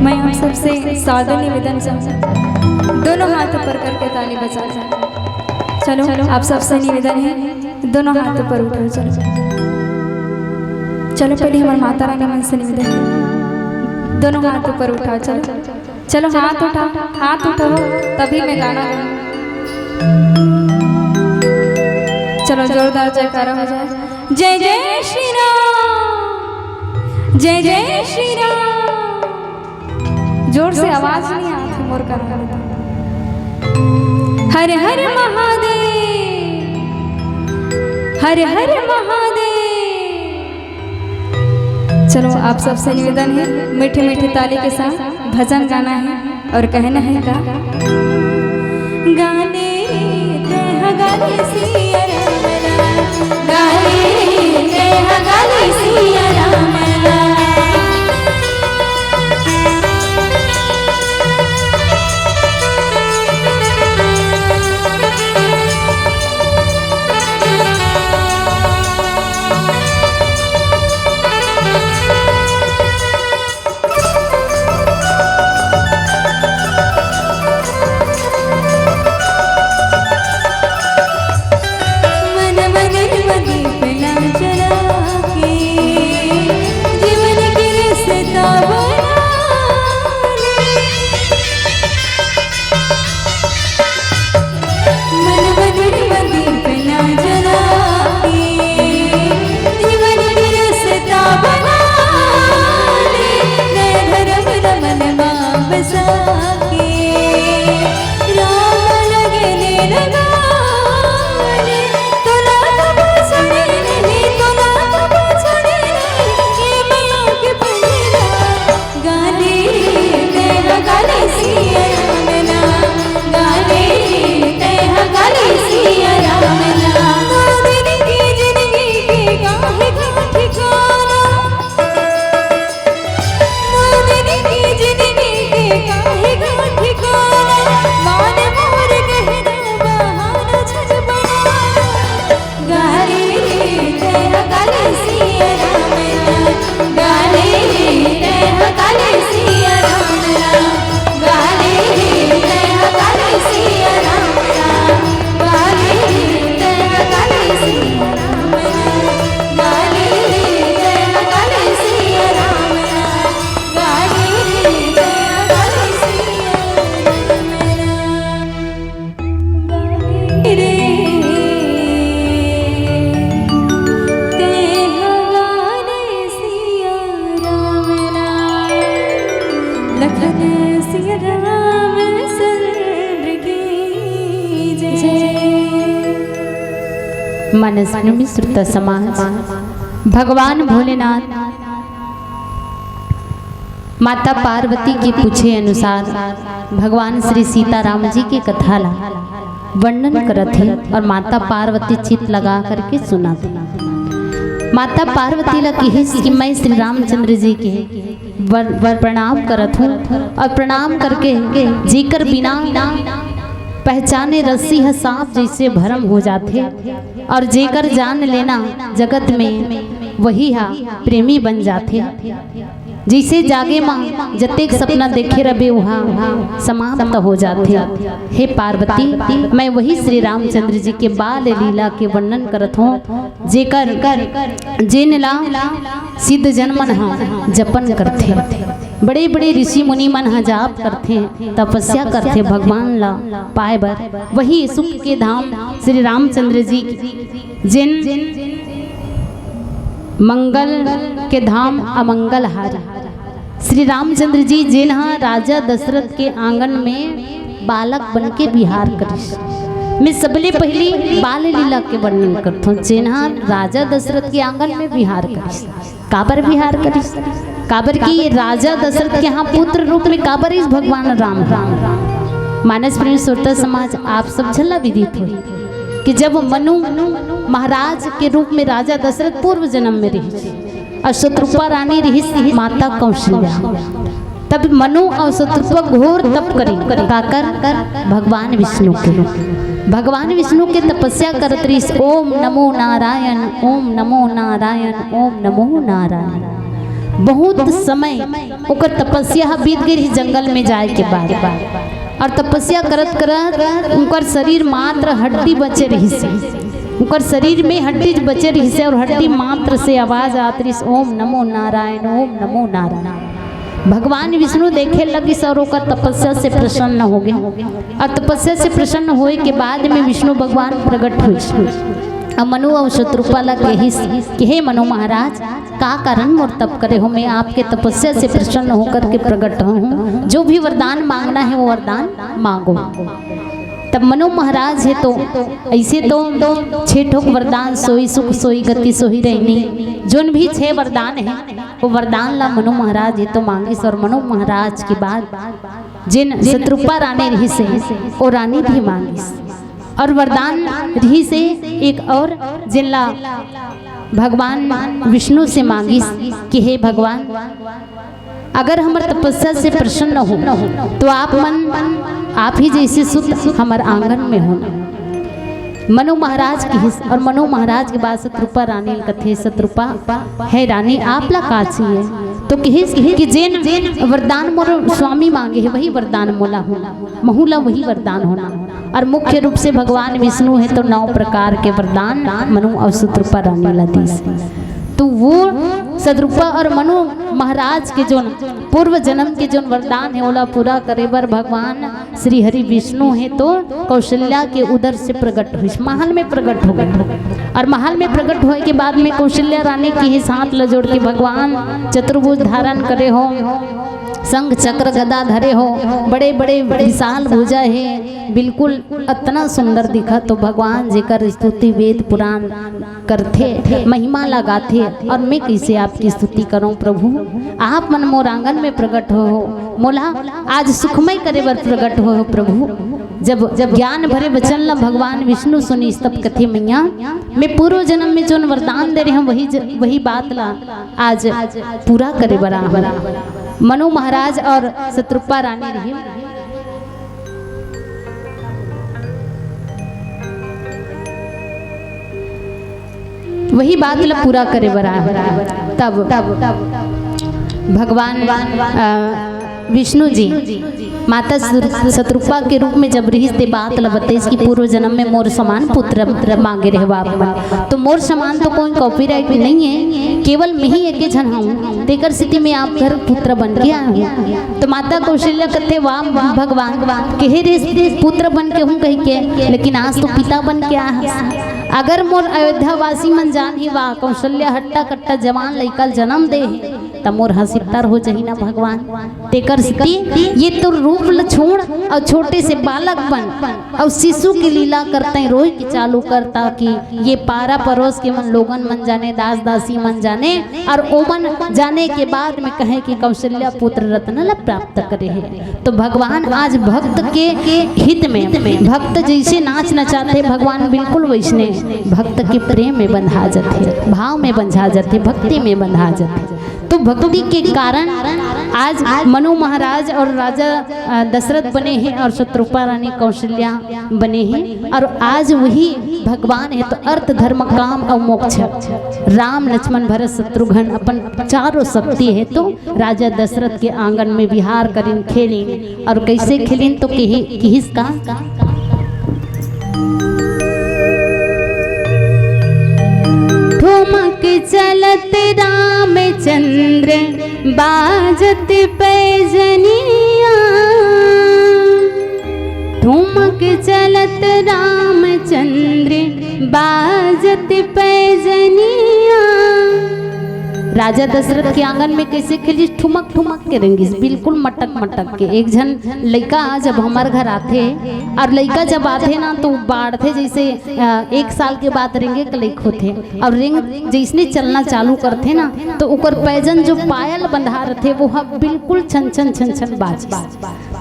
मैं आप सबसे सादर निवेदन चाहूँ, दोनों हाथ ऊपर करके ताली बजा जाए। चलो, आप सबसे निवेदन है, दोनों हाथ ऊपर उठाओ। चलो, चलो, पहले हमारे माता रानी मन से निवेदन है, दोनों हाथ ऊपर उठाओ। चलो, चलो, हाथ उठाओ, हाथ उठाओ, तभी मैं गाना गाऊँ। चलो, जोरदार जयकारा हो जाए। जय जय श्री राम, जय जय श्री राम। जोर से आवाज नहीं आती मोर कर। हर हर महादेव, हर हर महादेव। चलो, आप सबसे निवेदन है, मीठे मीठे ताली के साथ भजन गाना है और कहना है का, गाने मानस प्रेमी श्रोता समाज, भगवान भोलेनाथ माता पार्वती के पूछे अनुसार भगवान श्री सीताराम जी के कथा ला वर्णन करत हे और माता पार्वती चित लगा करके सुनत हे। माता पार्वती ला किहिस कि मैं श्री रामचंद्र जी के वर, वर प्रणाम करत हूँ और प्रणाम करके जेकर बिना पहचाने रस्सी ह सांप जैसे भरम हो जाथे और जेकर जान लेना जगत में वही हा प्रेमी बन जाथे। जैसे जागे माँ जतेक सपना देखे रबे उहा समाप्त हो जाथे। हे पार्वती, मैं वही श्री रामचंद्र जी के बाल लीला के वर्णन करत हूँ, जेकर जेन ला सिद्ध जन मन ह जपन करथे, बड़े बड़े ऋषि मुनि मन ह जाप करथे, तपस्या करथे भगवान ला पाए बर। वही सुख के धाम श्री रामचंद्र जी जेन मंगल के धाम अमंगल हारी। श्री रामचंद्र जी जेन ह राजा दशरथ के आंगन में बालक बन के विहार करिस। मैं सबले पहली बाल लीला के वर्णन करथों, जेन ह राजा दशरथ के आंगन में विहार करिस। काबर विहार करिस? काबर कि राजा दशरथ के यहाँ पुत्र रूप में काबर इस भगवान राम ह? मानस प्रेमी श्रोता समाज, आप सब झन ला विदित हो कि जब मनु महाराज के रूप में राजा दशरथ पूर्व जन्म में रहिस और शतरूपा रानी रहिस माता कौशल्या, तब मनु और शतरूपा घोर तप करिन। काकर? भगवान विष्णु के। भगवान विष्णु के तपस्या करत रहिस, ओम नमो नारायण, ओम नमो नारायण, ओम नमो नारायण। बहुत समय ओकर तपस्या ह बीत गई रहिस जंगल में जाए के बाद, और तपस्या करत करत उनकर शरीर मात्र हड्डी बचे रहिस। उनकर शरीर में हड्डी बचे रहिस और हड्डी मात्र से आवाज आत रहिस, ओम नमो नारायण, ओम नमो नारायण। भगवान विष्णु देखे लगिस और ओकर तपस्या से प्रसन्न हो गए। और तपस्या से प्रसन्न होए के बाद में विष्णु भगवान प्रकट हुए और मनु और शतरूपा ला कहिस कि हे मनु महाराज, का कारण मोर तप करे हो? मैं आपके तपस्या से प्रसन्न होकर के प्रकट हूँ, जो भी वरदान मांगना है वो वरदान मांगो। तब मनु महाराज हे तो ऐसे तो छह ठोक वरदान, सोई सुख सोई गति सोई रहनी, जोन भी छह वरदान है वो वरदान ला मनु महाराज हे तो मांगिस। और मनु महाराज के बाद जेन शतरूपा रानी रहिस हे वो रानी भी मांगिस। और वरदान रहिस हे एक और, जेन ला भगवान विष्णु से मांगिस कि हे भगवान, अगर हमर तपस्या से प्रसन्न हो तो आप मन आप ही जैसे सुत हमर आंगन में हो। मनु महाराज कहिस और मनु महाराज के बाद शतरूपा रानी ल कथे, शतरूपा, हे रानी, आप ला का चाहिए? तो कहिस कि जेन वरदान मोर स्वामी मांगे हे वही वरदान मोला हो, महू ला वही वरदान होना। और मुख्य रूप से भगवान विष्णु हे तो नौ प्रकार के वरदान मनु और शतरूपा रानी ला दिस। तो वो शतरूपा और मनु महाराज के जोन पूर्व जन्म के जोन वरदान हे ओला पूरा करे बर भगवान श्री हरि विष्णु हे तो कौशल्या के उदर से प्रकट हुइस, महल में प्रकट हो गए। और महल में प्रकट होए के बाद में कौशल्या रानी के ही हाथ ल जोड़ के, भगवान चतुर्भुज धारण करे हो, शंख चक्र गदा धरे हो, बड़े बड़े विशाल भुजा हे, बिल्कुल अतना सुंदर दिखत हो भगवान, जेकर स्तुति वेद पुराण करथे, महिमा ला गाथे। और मैं कैसे आपकी स्तुति करूं प्रभु? आप मन मोर आंगन में प्रकट हो, हो मोला आज सुखमय करे बर प्रकट हो, हो प्रभु। जब जब ज्ञान भरे वचन ला भगवान विष्णु सुनिस तब कथे, मैया, मैं पूर्व जन्म में जोन वरदान दे रहे हूँ वही ज, वही बात ला आज पूरा करे बर आए हूँ। मनु महाराज और शतरूपा रानी रही। वही बात ला पूरा करे बर आए। तब भगवान अ, विष्णु जी माता सुर- शतरूपा के रूप में जब रहिस ते बात ला बतेस कि पूर्व जन्म में मोर समान पुत्र मांगे रहे बाप मन, तो मोर समान तो कोई कॉपीराइट नहीं है, केवल मैं ही एक झन हूँ, तेकर स्थिति में आप घर पुत्र बन के आए हूँ। तो माता कौशल्या कथे, वाह भगवान, कहे रे पुत्र बन के हूँ कह के, लेकिन आज तो पिता बन के आए हैं। अगर मोर अयोध्या वासी मन जान ही, वाह कौशल्या हट्टा कट्टा जवान लइका ल जन्म दे हे, त मोर ह सित्तर हो जही ना भगवान। तेकर सेती ये तो रूप ल छोड़ अउ छोटे से बालक बन अउ शिशु के लीला करते रोए के चालू करता कि ये पारा परोस के मन लोगन मन जाने, दास दासी मन जाने, अउ ओमन जाने के बाद में कहे कि कौशल्या पुत्र रत्न ल प्राप्त करे हे। तो भगवान आज भक्त के हित में, भक्त जैसे नाच नचाथे भगवान बिल्कुल वैसने भक्त के प्रेम में बंधा जाथे, भाव में बंधा जाथे, भक्ति में बंधा जाथे। तो भक्ति के कारण आज मनु महाराज अउ राजा, अ, दशरथ बने हे अउ शतरूपा रानी कौशल्या बने हे अउ आज वही भगवान हे तो अर्थ, धर्म, काम अउ मोक्ष, राम, लक्ष्मण, भरत, शत्रुघ्न अपन चारों शक्ति हे तो राजा दशरथ के आंगन में विहार करिन, खेलिन। अउ कैसे खेलिन तो किहिस का? ठुमक चलत रामचंद्र बाजत पैजनिया, ठुमक चलत रामचंद्र बाजत पैजनिया। राजा दशरथ के आंगन में कैसे खेलिस? ठुमक ठुमक के रेंगिस, बिल्कुल मटक मटक के। एक झन लइका जब हमर घर आथे अउ लइका जब आथे ना तो बाढ़थे, जैसे, अ, एक साल के बाद रेंगे के लइक होथे अउ रेंग जैसने चलना चालू करथे ना तो ओकर पैजन जो पायल बंधा रथे वो ह बिल्कुल छन छन छन छन बाजे।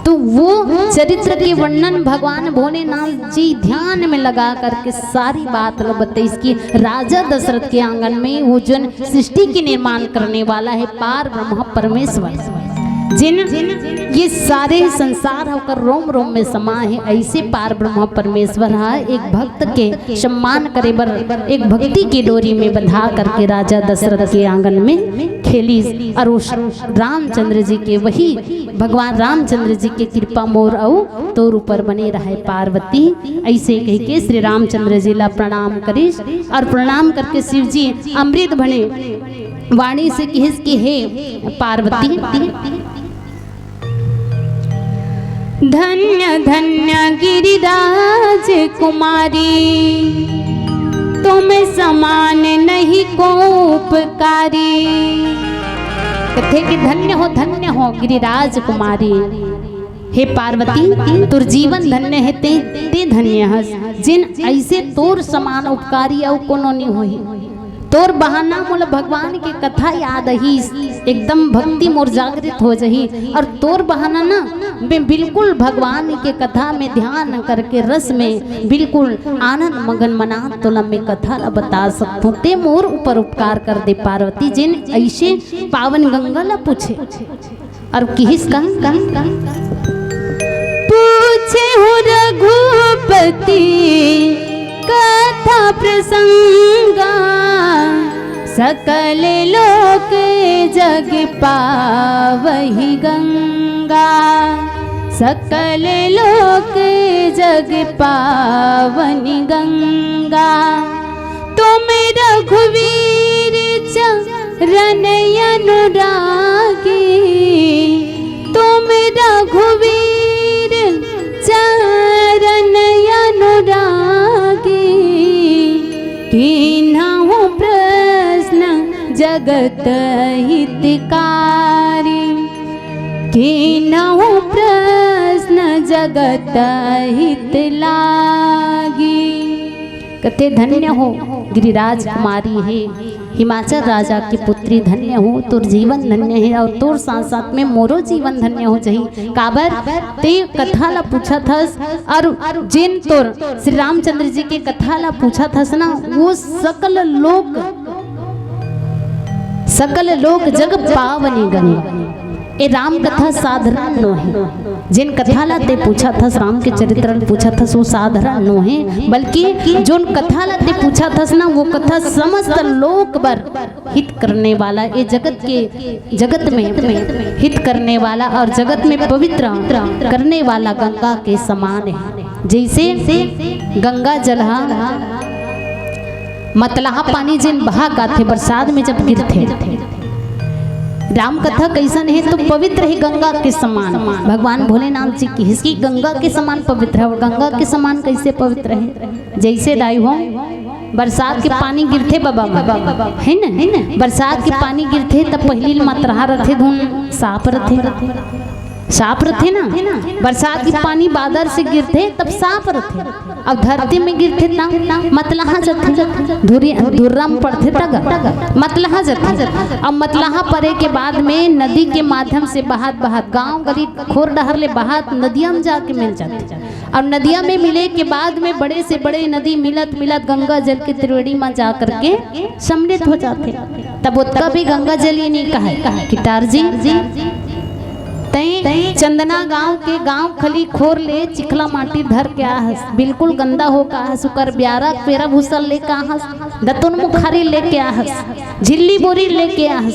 तो वो चरित्र के वर्णन भगवान भोलेनाथ जी ध्यान में लगा करके सारी बात ल बताइस कि राजा दशरथ के आंगन में वो जन सृष्टि के निर्माण करने वाला हे पार ब्रह्मा परमेश्वर, जिन ये सारे संसार ह ओकर रोम रोम में समा हे। ऐसे पार ब्रह्मा परमेश्वर ह एक भक्त के सम्मान करे बर एक भक्ति के डोरी में बंधा करके राजा दशरथ के आंगन में खेलिस अउ उस रामचंद्र जी के वही भगवान रामचंद्र जी के कृपा मोर अउ तोर ऊपर बने रहय पार्वती। ऐसे कहिके श्री रामचंद्र जी ला प्रणाम करिस अउ प्रणाम करके शिव जी अमृत भरे वाणी से किहिस कि हे पार्वती, धन्य धन्य गिरिराज कुमारी, तुम समान नहीं को उपकारी। कथे कि धन्य हो, धन्य हो गिरिराज कुमारी। हे पार्वती, तोर जीवन धन्य हे, ते, ते धन्य हस, जिन ऐसे तोर समान उपकारी अउ कोनो नी होही। तोर बहाना मोला भगवान के कथा याद आही, एकदम भक्ति मोर जागृत हो जाही। अउ तोर बहाना ना मैं बिल्कुल भगवान के कथा में ध्यान करके रस में बिल्कुल आनंद मगन मना तोला मैं कथा ला बता सकथों। ते मोर ऊपर उपकार कर दे पार्वती, जिन ऐसे पावन गंगा ला पूछे। अउ किहिस का, पूछे हो रघुपति कथा प्रसंगा, सकल लोक जग पावहि गंगा, सकल लोक जग पावनि गंगा। तुम रघुवीर चरण अनुरागी, तुम रघुवीर चरण अनुरागी। कीन्हहु प्रश्न जगत हितकारी, कीन्हहु प्रश्न जगत हित लागी। कथे धन्य हो गिरिराज कुमारी हे, हिमाचल राजा की पुत्री, धन्य हो, तोर जीवन धन्य हे अउ तोर साथ साथ में मोरो जीवन धन्य हो जाही। काबर ते कथा ला पूछत हस अउ जिन तोर श्री रामचंद्र जी के कथा ला पूछत हस ना, वो सकल लोक, सकल लोक जग पावनी गंगा। ए राम कथा साधारण नोहे। जिन कथा ला ते पूछत हस, राम के चरित्र ला पूछत हस, वो साधारण नोहे, बल्कि जोन कथा ला ते पूछत हस ना, वो कथा समस्त लोक बर हित करने वाला, ए जगत के, जगत में हित करने वाला अउ जगत में पवित्र करने वाला गंगा के समान हे। जैसे गंगा जल हा मतलहा पानी जेन बहा के आथे, बरसात में जब गिरथे, राम कथा कइसन हे तो पवित्र हे गंगा के समान। भगवान भोलेनाथ जी किहिस कि गंगा के समान पवित्र हे। अउ गंगा के समान कइसे पवित्र हे? जइसे दाई हो, बरसात के पानी गिरथे बाबा मन, हे न? बरसात के पानी गिरथे त पहिली मतलहा रथे धुन, साफ रथे, साफ रथे ना। बरसात के पानी बादर से गिरथे तब साफ रथे, अउ धरती में गिरथे त मतलहा जथे, धुरी धुर्रा में पड़थे त ग मतलहा जथे। अउ मतलहा परे के बाद में नदी के माध्यम से बहत बहत गांव गली खोर डहर ले बहत नदिया में जाके मिल जाथे। अउ नदिया में मिले के बाद में बड़े से बड़े नदी मिलत मिलत गंगा जल के त्रिवेणी में जा करके सम्मिलित हो जाथे। तब ओतका भी गंगा जल ये नहीं कहे कि तार जी, तैं चंदना गांव के गांव खली खोर ले चिखला माटी धर के आहस, बिल्कुल गंदा हो के आहस, उकर ब्यारा पेरा भूसा ले के आहस, दतुन मुखारी ले के आहस, झिल्ली बोरी ले के आहस,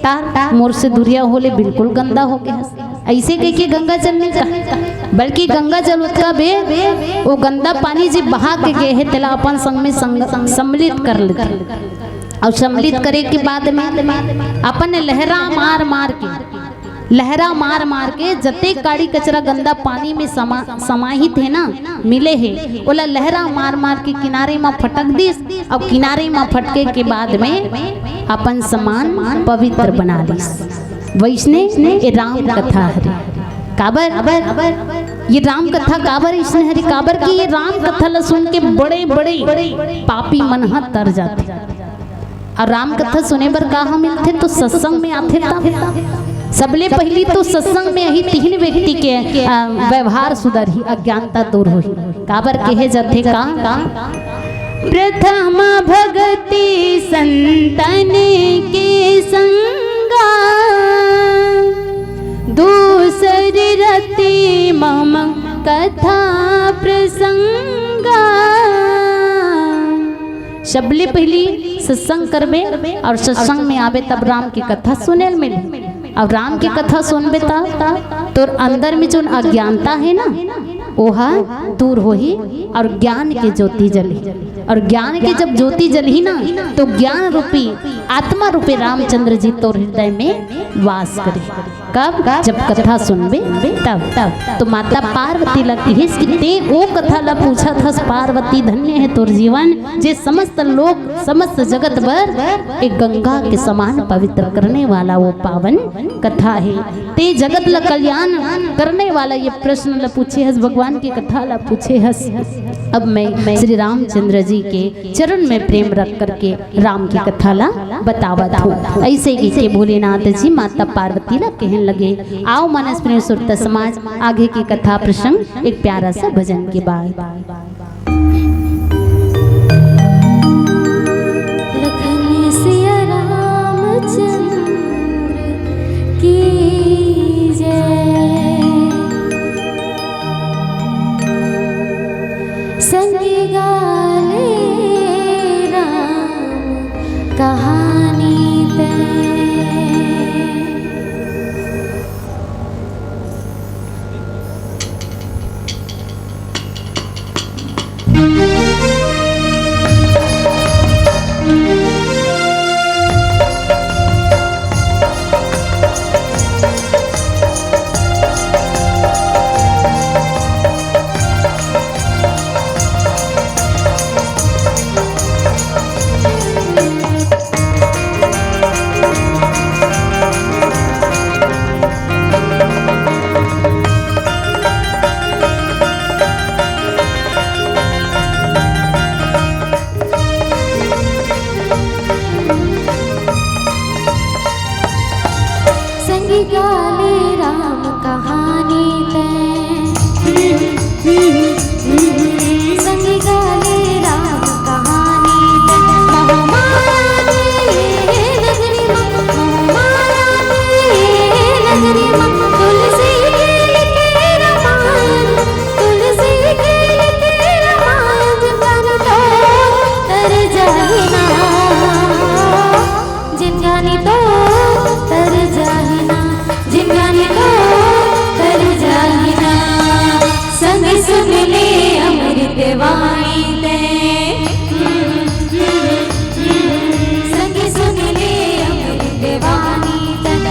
तार मोर से दुरिहा हो ले बिल्कुल गंदा हो गे हस। अइसे कहिके गंगा जल नहीं कहा, बल्कि गंगा जल ओतका बे, वो गंदा पानी जे बहा के गे हे, तेला अपन संग में संग, सम्मिलित कर लेथे। अउ सम्मिलित करे के बाद में अपन लहरा मार मार के, लहरा मार मार के जतेक काड़ी कचरा गंदा पानी में समा-, समाहित हे ना, मिले हे, ओला लहरा मार मार के किनारे म फटक दिस, अउ किनारे म फटके के बाद में अपन समान पवित्र बना लिस। वइसने ये राम कथा हरे। काबर? ये राम कथा काबर अइसने हरे? काबर कि ये राम कथा ल सुन के बड़े-बड़े पापी मन ह तर जाथे। अउ राम कथा सुने बर कहाँ मिलथे? तो सत्संग में आथे तब। सबले पहिली तो सत्संग में यही तीन व्यक्ति के, अ, व्यवहार सुधरही, अज्ञानता दूर होही। काबर कहे जाथे का? प्रथम भगति संतन के संगा, दूसर रति मम कथा प्रसंगा। सबले पहिली सत्संग करबे अउ सत्संग में आबे तब राम के कथा सुने ल मिले। अउ राम के कथा सुनबे त तोर अंदर में जोन अज्ञानता हे ना, ओहा दूर होही अउ ज्ञान के ज्योति जलही। अउ ज्ञान के जब ज्योति जलही ना, तो ज्ञान रूपी, आत्मा रूपी रामचंद्र जी तोर हृदय में वास करही। कब? जब कथा सुनबे तब। तब तो माता पार्वती ला किहिस कि तें ओ कथा ला पूछत हस, पार्वती धन्य हे तोर जीवन, जे समस्त लोक, समस्त जगत बर एक गंगा के समान पवित्र करने वाला वो पावन कथा हे। तें जगत ला कल्याण करने वाला ये प्रश्न ला पूछे हस, भगवान के कथा ला पूछे हस। अब मैं श्री रामचंद्र जी के चरण में प्रेम रख करके राम के कथा ला बतावत हूँ। अइसे कहिके भोलेनाथ जी माता पार्वती ला कहन लगे, आओ मानस प्रेम श्रोता समाज, आगे के कथा प्रसंग एक प्यारा सा भजन के बाद। लखन सिया रामचंद्र की जय। संग गाले राम कहानी तैं। संगी गाले राम कहानी तैं। संगी गाले राम कहानी तैं। मोहमाया के नगरी मा, मोहमाया के नगरी मा, तुलसी के लिखे रामायण, तुलसी के लिखे रामायण, जिनका नी तो तर जाही ना। जिनका नी तो तर जाही ना, जिनका नी तो तर जाही ना, संग सुन ले अमृत वाणी तैं। संग सुन ले अमृत वाणी तैं।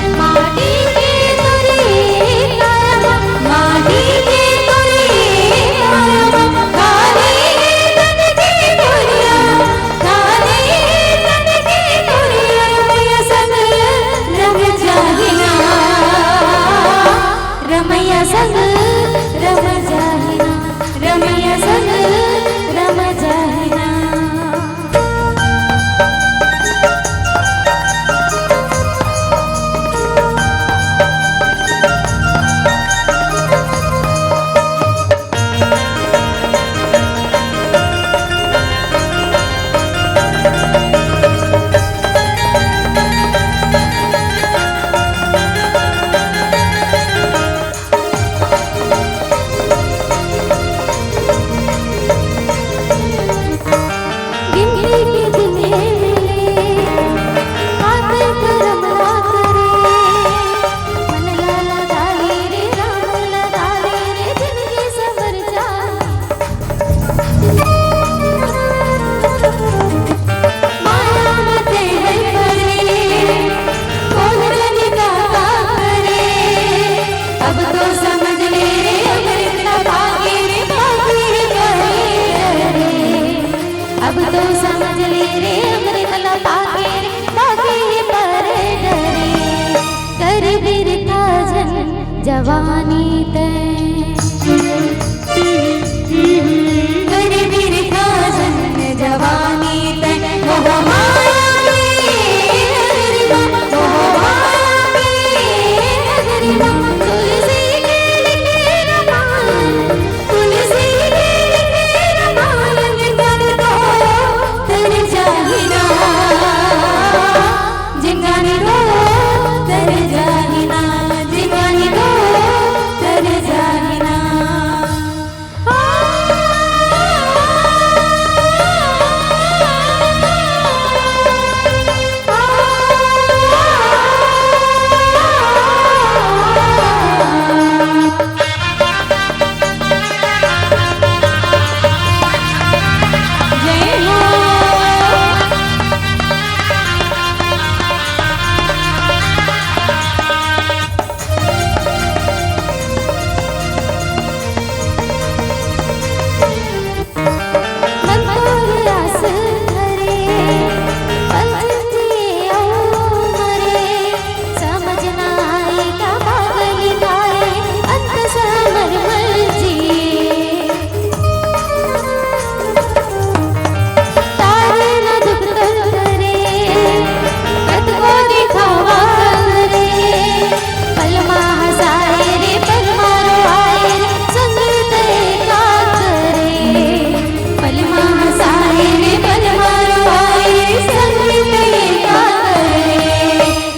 जवानी तैं, कर बिरथा जन जवानी तैं, मोह माया के नगरी मा, मोह माया के नगरी मा, तुलसी के लिखे रमान, तुलसी के लिखे रमान, कर दो, कर जाहिना। जिंगानी को तर जाहिना, जिंगानी को तर जाहिना।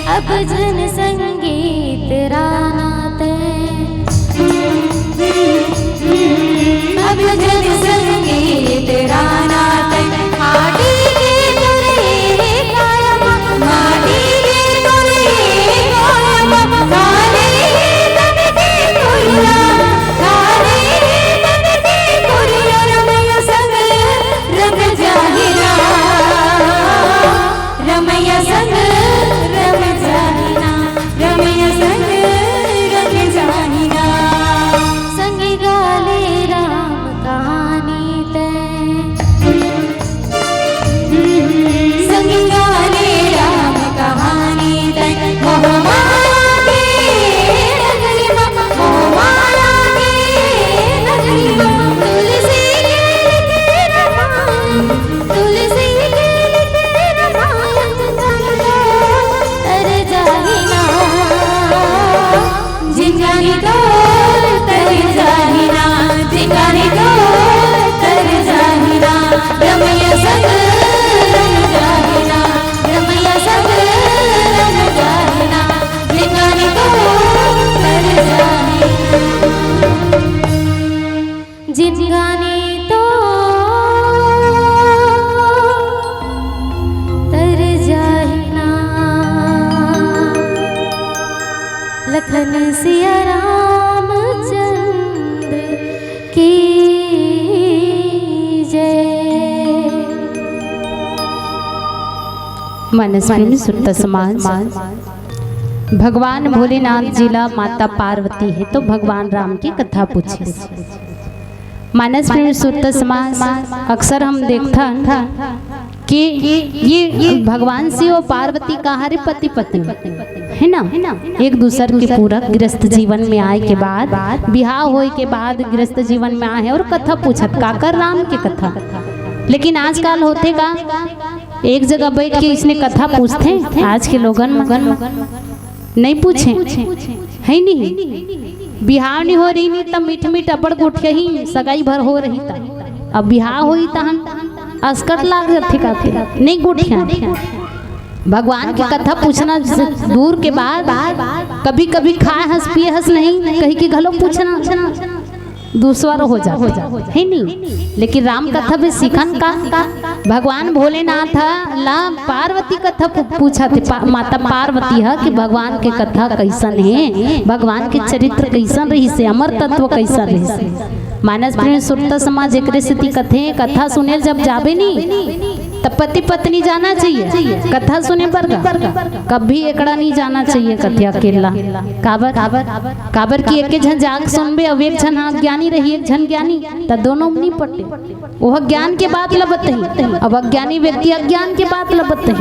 अब जन संगीत राना तैं, अब जन संगीत राना तैं, माटी के तुरे कायम, माटी के तुरे कायम, काले तन के कुरिया, काले तन के कुरिया, रमैया संग रम जाहिना। रमैया संग रम जाहिना, रमैया संग रम जाहिना। संग गाले राम कहानी तैं, संग गाले राम कहानी तैं। मोह माया के नगरी मा, मोह माया के नगरी मा, तुलसी के लिखे रमान, तुलसी के लिखे रमान, तर जाहिना। जिंगानी तो तर जाहिना, जिंगानी तो तर जाहिना, रमैया संग रम जाहिना, रमैया संग रम जाहिना, जिंगानी तो तर जाहिना। जिंगानी तो तर जाहिना। लखन सिया रामचंद्र की जय। मानस प्रेमी सुरता समाज, भगवान भोलेनाथ जी ला माता पार्वती हे तो भगवान राम के कथा पूछे। मानस प्रेमी सुरता समाज, अक्सर हम देखथन कि ये भगवान शिव अउ पार्वती कहाँ रे पति पत्नी, हे ना? एक दूसर के पूरक गृहस्थ जीवन में आए के बाद, बिहाव होए के बाद गृहस्थ जीवन में आए हे अउ कथा पूछत, काकर राम के कथा। लेकिन आजकल होथे का, एक जगह बइठ के इसने कथा पूछथे, आज के लोगन मन नइ पूछे, हे नहीं? बिहाव नइ हो रही नहीं त मीठ मीठ अब्बड़ गोठियाही, सगाई भर हो रही त। अब बिहाव होही तहन असकट लाग जाथे काथे, नइ गोठियाही। भगवान के कथा पूछना दूर के बात, कभी कभी खाए हस पिए हस नहीं कहि के घलो पूछना दूसर हो जाथे, हे नहीं? लेकिन राम कथा में सीखन का, भगवान भोलेनाथ ह ला पार्वती कथा पू-, पूछत हे, पा-, माता पार्वती ह कि भगवान के कथा कइसन हे, भगवान के चरित्र कइसन रहिस हे, अमर तत्व कइसन रहिस हे। मानस प्रेमी सुरता समाज एकरे सेती कथे, कथा सुने जब जाबे नी, त पति पत्नी जाना चाहिए कथा सुने बर गा। कभी एकड़ा नहीं जाना चाहिए कथे अकेला। काबर? काबर कि एके झन जाके सुनबे, अब एक झन अज्ञानी रही, एक झन ज्ञानी, त दोनों नहीं पटे। ओह ज्ञान के बात ल बतही, अब अज्ञानी व्यक्ति अज्ञान के बात ल बतही,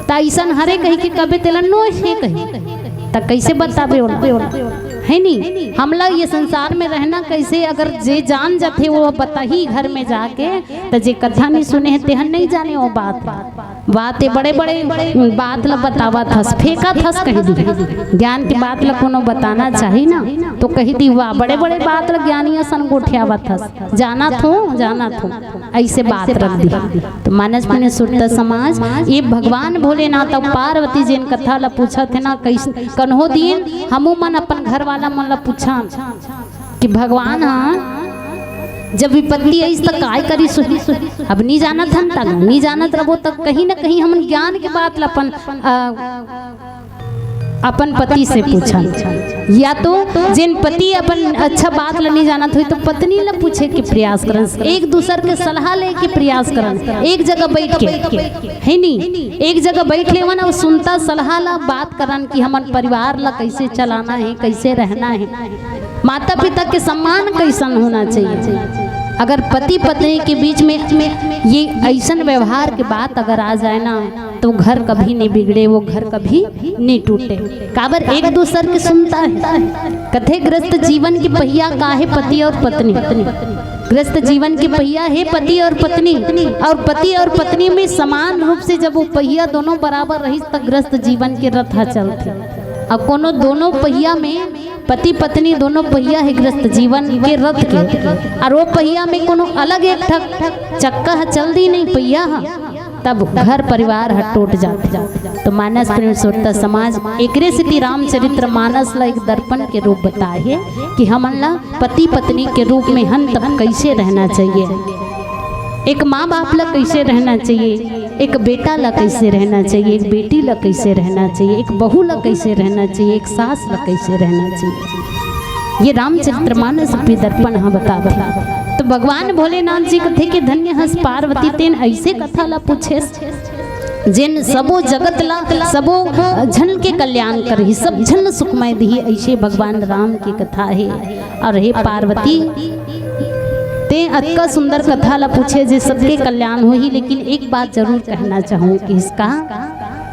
त अइसन हरे कहि के कबे तेला नोहे कही, त कइसे बताबे ओला? हे नी? हमला ये संसार में रहना कैसे, अगर जे जान जाथे वो बताही घर में जाके, त जे कथा नहीं सुने हे तेहन नहीं जाने वो बात। बात ये बड़े बड़े बात ला बतावत हस, फेंकत हस कह दी। ज्ञान के बात ला कोनो बताना चाही ना, तो कह दी, "वाह, बड़े बड़े बात ला ज्ञानी असन गोठियावत हस, जानत हो, जानत हो।" ऐसे बात रख दी। तो मानस पुण्य सुरता समाज, ये भगवान भोलेनाथ और पार्वती जेन कथा ला पूछत हे ना, कैसे कन्हो दिन हमू मन अपन घर वाला मन ला पूछन कि भगवान हा जब विपत्ति आइस त काय करिस होही? अब नी जानत हन, त नी जानत रबो, त कहीं ना कहीं हमन ज्ञान के बात ला अपन, अ, अपन पति से पूछन, या तो जेन पति अपन अच्छा बात ला नी जानत होही, तो पत्नी ला पूछे के प्रयास करन, एक दूसर के सलाह ले के प्रयास करन, एक जगह बैठ के, हे नी, एक जगह बैठ लेवन और सुनता सलाह ला बात करन कि हमन परिवार ला कैसे चलाना है, कैसे रहना है, माता पिता के सम्मान कैसन होना चाहिए। अगर पति पत्नी के बीच में, में ये ऐसन व्यवहार के बात अगर आ जाए ना, तो घर कभी नहीं बिगड़े, वो घर कभी नहीं टूटे। काबर एक दूसर के सुनता है। कथे, "गृहस्थ जीवन के पहिया का है पति और पत्नी।" गृहस्थ जीवन के पहिया है पति और पत्नी, और पति और पत्नी में समान रूप से जब वो पहिया दोनों बराबर रहिस, त गृहस्थ जीवन के रथ ह चलथे। अब कोनो दोनों पहिया में, पति पत्नी दोनों पहिया है गृहस्थ जीवन के रथ के, और वो पहिया में कोनो अलग एक ठक चक्का ह चल दी नहीं पहिया ह, तब घर परिवार ह टूट जाथे। तो मानस प्रेम सुरता समाज एकरे सेती रामचरित्र मानस ला एक दर्पण के रूप बताए हे कि हमन ला पति पत्नी के रूप में हन तब कैसे रहना चाहिए, एक माँ बाप ला कैसे रहना चाहिए, एक बेटा ला कैसे रहना चाहिए, एक बेटी ला कैसे रहना चाहिए, एक बहू ला कैसे रहना चाहिए, एक सास ला कैसे रहना चाहिए। ये रामचरित्र मानस पे दर्पण ह बताथे। तो भगवान भोलेनाथ जी कथे कि धन्य हस पार्वती, तेन ऐसे कथा ला पूछेस, जेन सबो जगत ला, सबो झन के कल्याण करही, सब झन सुखमय दिही, ऐसे भगवान राम के कथा है। और हे पार्वती, ते अतका सुंदर कथा ला पूछे जे सबके कल्याण होही, लेकिन एक बात जरूर कहना चाहूँ कि इसका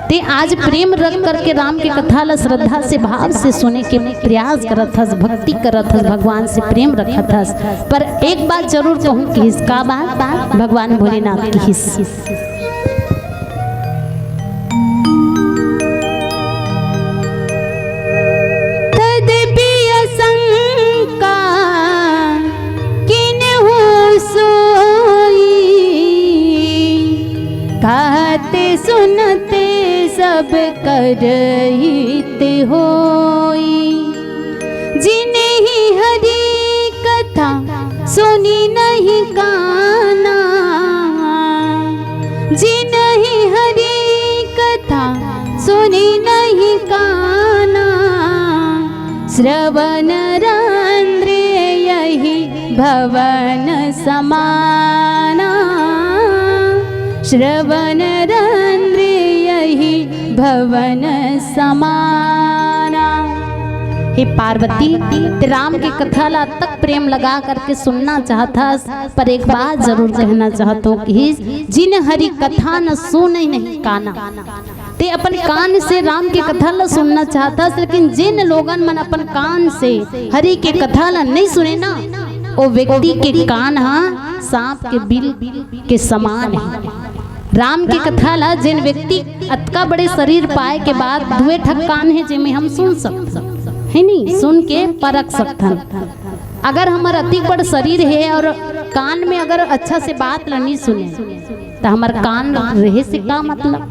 ते आज प्रेम रख करके राम के कथा ला श्रद्धा से, भाव से सुने के प्रयास करत हस, भक्ति करत हस, भगवान से प्रेम रखत हस। पर एक बात जरूर कहूँ कि इसका बात भगवान भोलेनाथ की हिस। तदपि आशंका किन्हु सोई, कहत सुनत सब कर हित होई। जिनहि हरि कथा सुनि नहीं काना, जिनहि हरि कथा सुनि नहीं काना, श्रवण रंध्र यही भवन समाना, श्रवण रंध्र यही भवन समाना। हे पार्वती, ते राम के कथा ला तक प्रेम लगा करके सुनना चाहत हस, पर एक बात जरूर कहना चाहत हूँ कि जिन हरि कथा न सुने नहीं काना, ते अपन कान से राम के कथा ला सुनना चाहत हस, लेकिन जिन लोगन मन अपन कान से हरि के कथा ला नहीं सुने ना, वो व्यक्ति के कान हा सांप के बिल के समान है। राम के कथा ला जेन व्यक्ति अतका बड़े शरीर पाए के बाद दुए ठक कान है जेमे हम सुन सकथन, है नी, सुन के परख सकथन। अगर हमर अतिक बड़ शरीर है और कान में अगर अच्छा से बात ला नहीं सुने, त हमर कान रहे से का मतलब,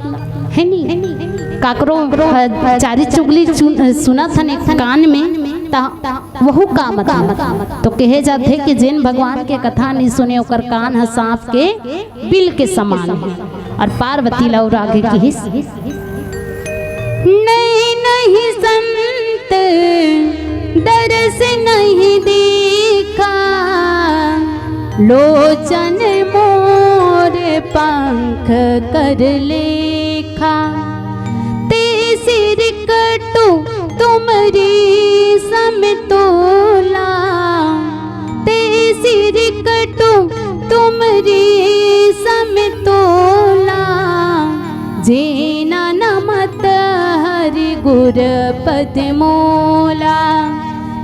है नी? काकरो, अ, चारी चुगली सुन-, सुनत हन एक कान में, त वहू का मतलब? तो कहे जाथे कि जेन भगवान के कथा नहीं सुने ओकर कान ह सांप के बिल के समान है। और पार्वती ला और आगे किहिस, नहीं नहीं संत दरस नहीं देखा, लोचन मोर पंख कर लेखा। ते सिर कटु तुम री समतोला, ते सिर कटु तुम री समतोला। जेना नमत हरि गुर पद मोला,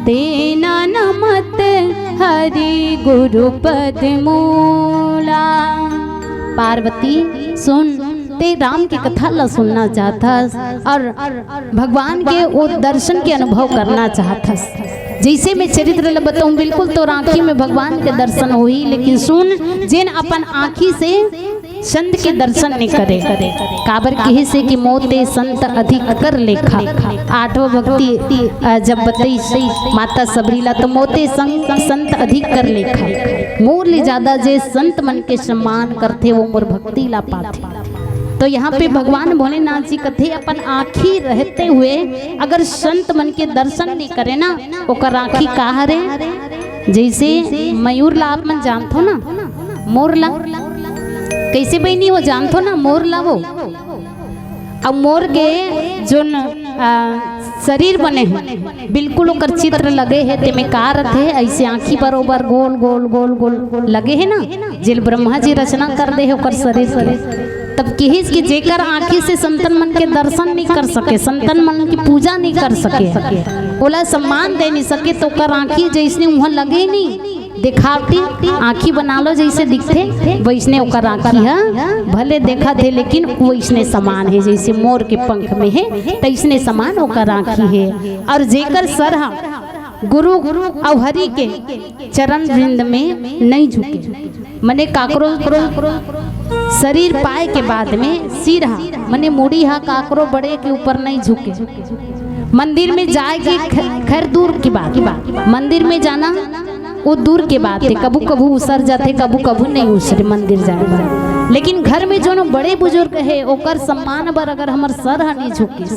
तेना नमत हरि गुरु पद मूला। पार्वती, सुन, ते राम के कथा ला सुनना चाहत हस और भगवान के वो दर्शन के अनुभव करना चाहत हस। जइसे मैं चरित्र ला बताऊं, बिल्कुल तोर आँखी में भगवान के दर्शन होही, लेकिन सुन, जेन अपन आँखी से संत के दर्शन नइ करे, काबर किहिस हे कि मोते संत अधिक कर लेखा। आठवां भक्ति, अ, जब बतइस माता सबरी ला, तो मोते संत, संत अधिक कर लेखा। मोर ले ज्यादा जे संत मन के सम्मान करथे, वो मोर भक्ति ला पाथे। तो यहाँ पे भगवान भोलेनाथ जी कथे, अपन आँखी रहते हुए अगर संत मन के दर्शन नइ करे ना, ओकर आँखी का हरे? जइसे मयूर ला आप मन जानथो ना, मोर ला, कइसे बहिनी हो जानथो ना मोर ला? वो अब मोर के जोन, आ, शरीर बने हे, बिल्कुल ओकर चित्र लगे हे, तेमे का रथे, अइसे आँखी बरोबर गोल गोल गोल गोल लगे हे ना, जेल ब्रह्मा जी रचना कर दे हे ओकर शरीर के। तब किहिस कि जेकर आँखी से संतन मन के दर्शन नइ कर सके, संतन मन की पूजा नइ कर सके, ओला सम्मान दे नइ सके, तो ओकर आँखी जइसने उहाँ लगे नइ, देखावटी आँखी बना लो, जइसे दिखथे वइसने ओकर आँखी ह भले देखत हे, लेकिन वइसने समान हे, जइसे मोर के पंख में हे तइसने समान ओकर आँखी हे। और जेकर सर ह गुरु अउ हरि के चरण वृंद में नइ झुके, मने काकरो शरीर पाए के बाद में सिर ह, मने मुड़ी ह काकरो बड़े के ऊपर नइ झुके। मंदिर में जाए के ख-, खैर दूर की बात, मंदिर में जाना वो दूर के बात हे, कभू कभू उसर जाथे, कभू कभू नइ उसरे मंदिर जाए बर। लेकिन घर में जोन बड़े बुजुर्ग हे, ओकर सम्मान बर अगर हमर सर ह नइ झुकिस,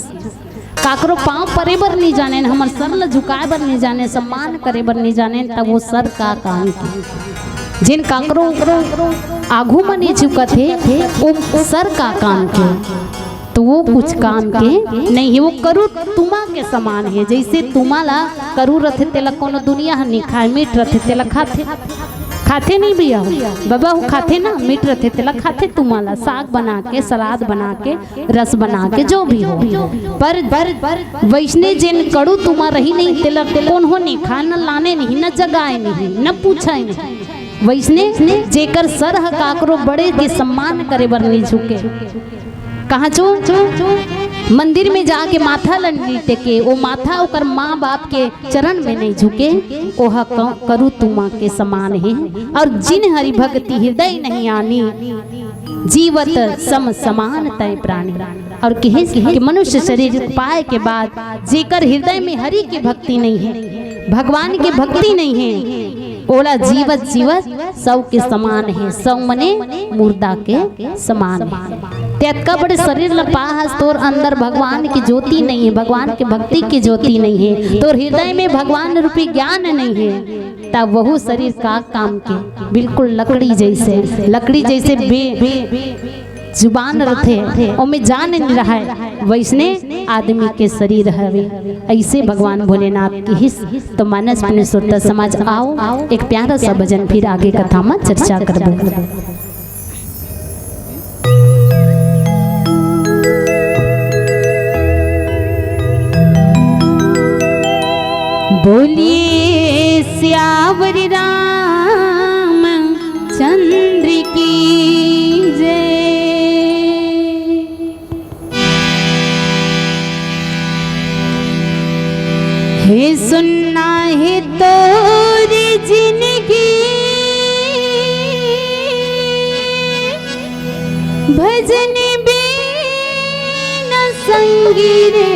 काकरो पाँव परे बर नइ जाने, हमर सर ल झुकाए बर नइ जाने, सम्मान करे बर नइ जाने, तब वो सर का काम के? जेन काकरो आघू म नइ झुकत हे, वो सर का काम के? तो वो कुछ काम के नइ हे, वो करू तुमा के समान हे। जइसे तुमा ला करू रथे, तेला कोनो दुनिया ह नइ खाए, मीठ रथे, तेला खाथे, खाथे नहीं भैया हो, बाबा हो खाथे ना, मीठ रथे, तेला खाथे तुमा ला, साग बना के, सलाद बना के, रस बना के, जो भी हो। पर, पर वइसने जेन कड़ू तुमा रही नहीं, तेला कोनो नहीं खाए, न लाने नहीं, न जगाए नहीं, न पूछाए नहीं। वइसने जेकर सर ह काकरो बड़े के सम्मान करे बर नहीं झुके। कहाँ चो? मंदिर में जाके माथा ल नइ टेके, वो माथा ओकर माँ बाप के चरण में नहीं झुके, ओह क-, करू तुमा के समान हे। और जिन हरि भक्ति हृदय नहीं आनी, जीवत सम समान तय प्राणी। और किहिस कि मनुष्य शरीर पाए के बाद जेकर हृदय में हरि के भक्ति नहीं हे, भगवान के भक्ति नहीं हे, ओला जीवत जीवत सव के समान हे। सव मने मुर्दा के समान हे। ते अतका बड़े शरीर ल पा हस, तोर अंदर भगवान की ज्योति नहीं हे, भगवान के भक्ति की ज्योति नहीं हे, तोर हृदय में भगवान रूपी ज्ञान नहीं हे, तब वहू शरीर का काम के? बिल्कुल लकड़ी जइसे, लकड़ी जइसे बे, बे जुबान रथे, ओमे जान नइ रहय, वइसने आदमी के शरीर हवे। अइसे भगवान भोलेनाथ किहिस। तो मानस पुण्य श्रोता समाज, आओ एक प्यारा सा भजन, फिर आगे कथा म चर्चा करबो। बोलिए सियावर राम चंद्र की जय। हे सुनना हे तोर जिनगी, भजन बिन संगी रे,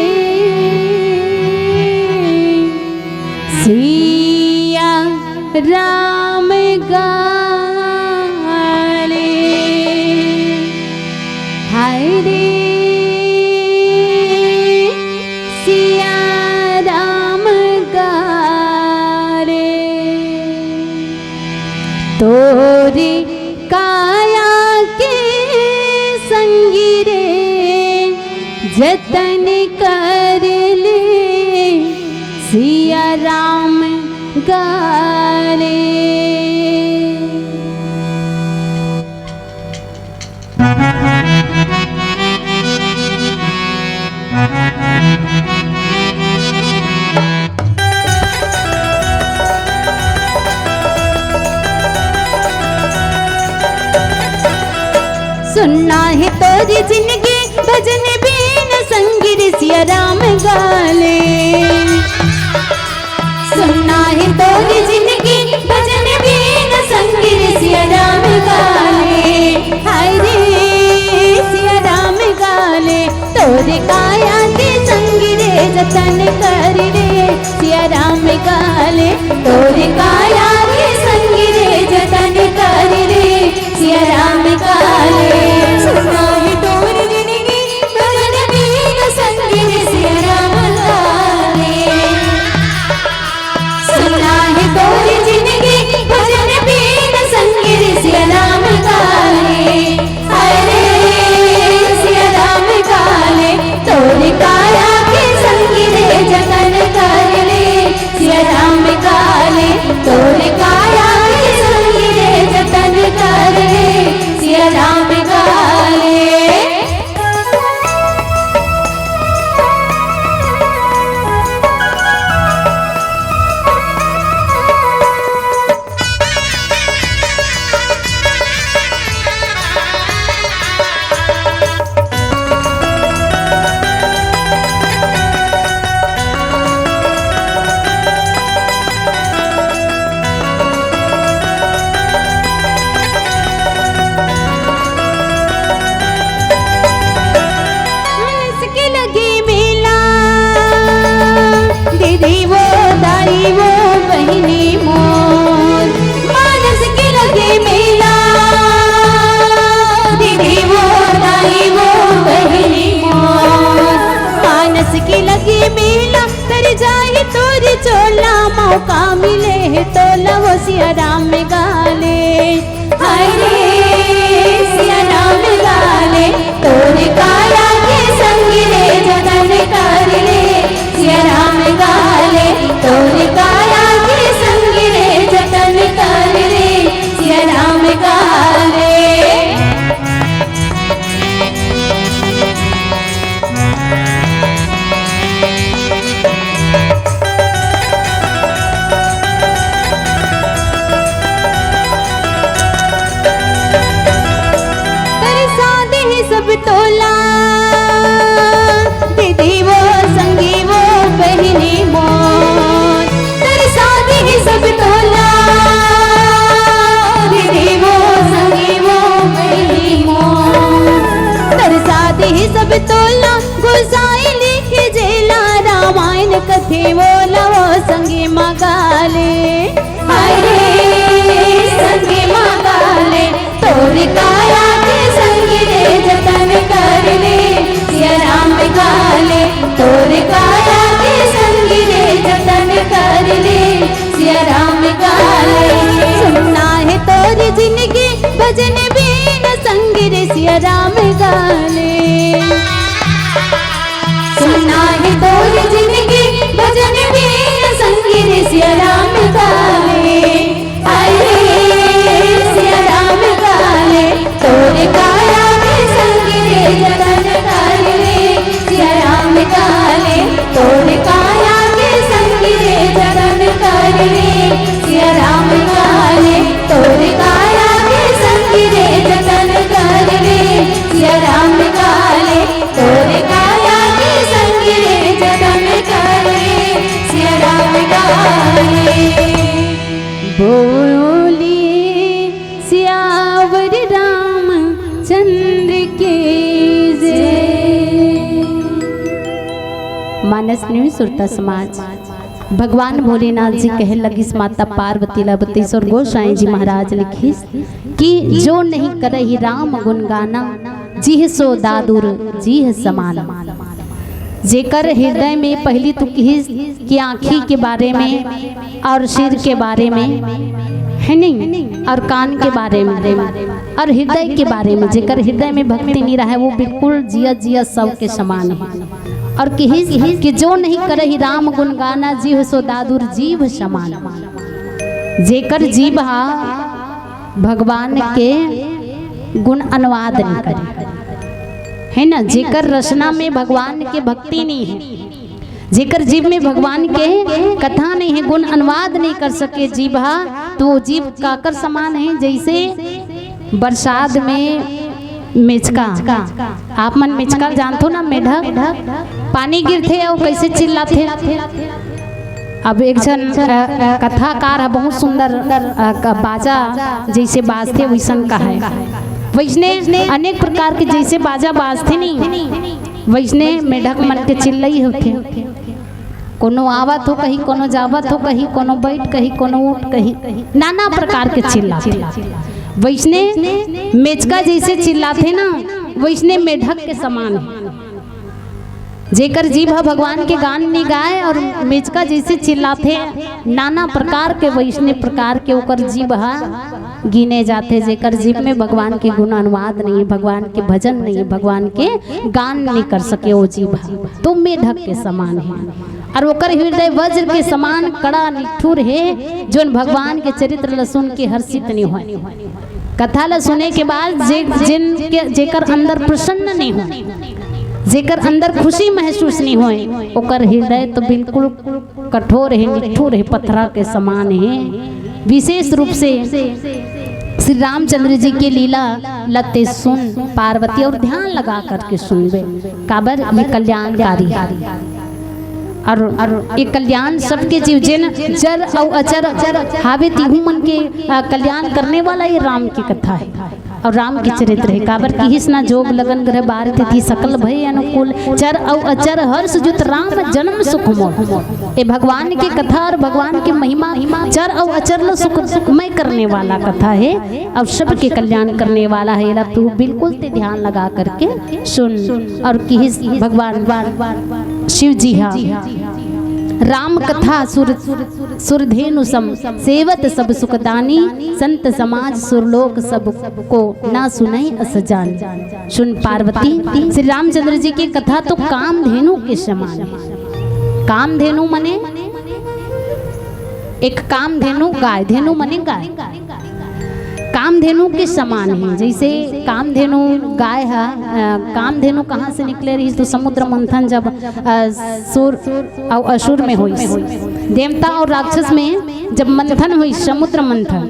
सिया राम गाले। हाय रे सिया राम गाले। तोरे काया के संगी रे, जतन कर ले सिया राम गाले। सुनना हे तोरी जिनगी भजन बीन संगी रे सिया राम गाले। सुनना हे तोरी जिनगी भजन बीन संगी रे सिया राम गाले। हाय रे सिया राम गाले। तोरे काया के संगी रे जतन कर रे सिया राम गाले। तोरे काया के संगी रे जतन कर रे सिया राम गाले। सुनना हे तोरी जिनगी भजन बीन संगी रे सिया राम गाले। सुनना हे तोरी जिनगी भजन बीन संगी रे सिया राम गाले। हाय रे सिया राम गाले। तोरे काया के संगी रे जतन कर रे सिया राम गाले। तोरे काया के संगी रे जतन कर रे सिया राम गाले। मानस के लगे मेला, दीदी वो, दाई वो, बहिनी मोर। मानस के लगे मेला, दीदी वो, दाई वो, बहिनी मोर। मानस के लगे मेला, तर जाही तोरी चोला, मौका मिले हे तोला वो सिया राम गाले। हाय रे सिया राम गाले। तोरे काया के संगी रे जतन कर रे सिया राम गाले। तोरे काया के संगी रे जतन कर रे सिया राम गाले। तरसा दे सब तोला, दीदी वो, संगी वो, बहिनी मोर। तरसा दे सब तोला, दीदी वो, संगी वो, बहिनी मोर। तरसा दे सब तोला, गोसाई लिखे जेला, रामायण कथे वोला वो संगी मगाले। हाय रे संगी मगाले। तोरे काया के संगी रे जतन कर रे सिया राम गाले। तोरे काया के संगी रे जतन कर रे सिया राम गाले। सुनना हे तोरी जिनगी भजन बीन संगी रे सिया राम गाले। सुनना हे तोरी जिनगी भजन बीन संगी रे सिया राम गाले। हाय रे सिया राम गाले। तोरे काया के संगी रे जतन कर रे सिया राम गाले। तोरे काया के संगी रे जतन कर रे सिया राम गाले। तोरे काया के संगी रे जतन कर रे सिया राम गाले। तोरे काया के संगी रे जतन कर रे सिया राम गाले। बोली सियावर रामचंद्र के जय। मानस न्यूज सुरता समाज। भगवान भोलेनाथ जी कहे लगिस माता पार्वती ला बतइस और गोसाई जी महाराज लिखिस कि जो नहीं करही राम गुण गाना, जिह सो दादुर जिह समान। जेकर हृदय में, पहली तो किहिस कि आँखी के बारे में और सिर के बारे में, है नहीं, और कान के बारे में और हृदय के बारे में, जेकर हृदय में भक्ति नहीं रहे, वो बिल्कुल जिया जिया शव के समान है। और किहिस कि जो नहीं करही राम गुण गाना, जिह सो दादुर जिह समान। जेकर जीभ हा भगवान के गुण अनुवाद नहीं करे, है ना, जेकर रचना में भगवान के भक्ति नहीं है, जेकर जीभ में भगवान के कथा नहीं है, गुण अनुवाद नहीं कर सके जीभ हा, तो वो जीभ काकर समान है? जैसे बरसात में मेचका। आप मन मेचका ल जानथो ना, मेढक? पानी गिरथे अउ कइसे चिल्लाथे? अब एक झन, अ, कथाकार ह बहुत सुंदर, अ, क-, बाजा जइसे बाजथे वइसन कहाय। वइसने अनेक प्रकार के जइसे बाजा बाजथे नी, वइसने मेढक मन के चिल्लई होथे। कोनो आवत हो कही, कोनो जावत हो कही, कोनो बइठ कही, कोनो उठ कही, नाना प्रकार के चिल्लाथे। वइसने मेचका जइसे चिल्लाथे ना, वइसने मेढक के समान हे। जेकर जीभ ह भगवान के गान नइ गाय अउ मेचका जइसे चिल्लाथे, नाना प्रकार के, वइसने प्रकार के ओकर जीभ ह गिने जाथे। जेकर जीभ में भगवान के गुण अनुवाद नइ हे, भगवान के भजन नइ हे, भगवान के गान नइ कर सके ओ जीभ ह, तो मेढक के समान हे। अउ ओकर हृदय वज्र के समान कड़ा निठुर हे, जोन भगवान के चरित्र ल सुन के हर्षित नइ होय। कथा ल सुने के बाद जे, जिन के, जेकर अंदर प्रसन्न नइ होय, जेकर अंदर खुशी महसूस नइ होय, ओकर हृदय तो बिल्कुल कठोर हे, निठुर हे, पथरा के समान हे। विशेष रूप से श्री रामचंद्र जी के लीला ल ते सुन पार्वती, अउ ध्यान लगा करके सुनबे, काबर ये कल्याणकारी हे। अउ, अउ ये कल्याण सबके जीव, जेन चर अउ अचर हावे, तिहू मन के, अ, कल्याण करने वाला ये राम के कथा हे। अउ राम के चरित्र हे, काबर किहिस ना, जोग लगन ग्रह बार तिथि, सकल भय अनुकूल, चर अउ अचर हर्ष जुत राम जन्म सुख मोर। ए भगवान के कथा अउ भगवान के महिमा, चर अउ अचर ल सुख, सुखमय करने वाला कथा हे, अउ सबके कल्याण करने वाला हे। एला तू बिल्कुल ते ध्यान लगा करके सुन। अउ किहिस भगवान शिव जी हा, राम कथा सुर, सुरधेनु सम, सेवत सब सुखदानी, संत समाज सुरलोक सब को ना सुनई अस जान। सुन पार्वती, श्री रामचंद्र जी के कथा तो कामधेनु के समान हे। कामधेनु मने एक कामधेनु गाय, धेनु मने गाय, कामधेनु के समान हे। जइसे कामधेनु गाय ह, अ, कामधेनु कहाँ से निकले रहिस? तो समुद्र मंथन जब, अ, सुर अउ असुर में होइस, देवता अउ राक्षस में जब मंथन होइस, समुद्र मंथन,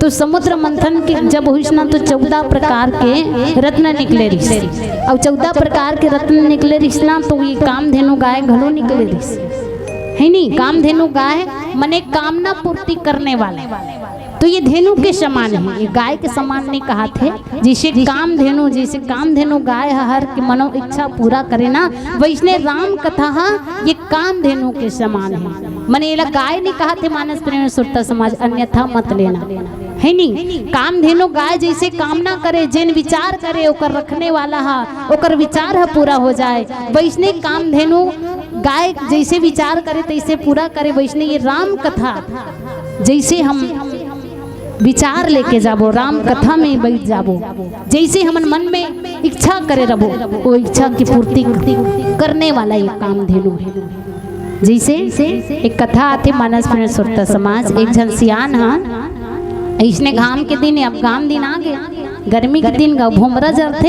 तो समुद्र मंथन के जब होइस ना, तो चौदह प्रकार के रत्न निकले रहिस। अउ चौदह प्रकार के रत्न निकले रहिस ना, तो ये कामधेनु गाय घलो निकले रहिस, हे नी? कामधेनु गाय मने कामना पूर्ति करने वाला। तो ये धेनु के समान हे, ये गाय के समान नइ कहाथे। जइसे कामधेनु, जइसे कामधेनु गाय ह हर के मनो इच्छा पूरा करे ना, वइसने राम कथा ह ये कामधेनु के समान हे। मने एला गाय नइ कहाथे, मानस प्रेमी श्रोता समाज, अन्यथा मत लेना, हे नी? कामधेनु गाय जइसे कामना करे, जेन विचार करे, ओकर रखने वाला ह, ओकर विचार ह पूरा हो जाय, वइसने कामधेनु गाय जइसे विचार करे, तइसे पूरा करे, वइसने ये राम कथा जइसे हम विचार लेके जाबो, राम कथा में बइठ जाबो, जइसे हमन मन में इच्छा करे रबो, ओ इच्छा की पूर्ति करने वाला ये कामधेनु हे। जइसे एक कथा आथे, मानस प्रेमी श्रोता समाज, एक झन सियान ह, अइसने घाम के दिन, अब घाम दिन आ गे, गर्मी के दिन गा भोमरा जरथे,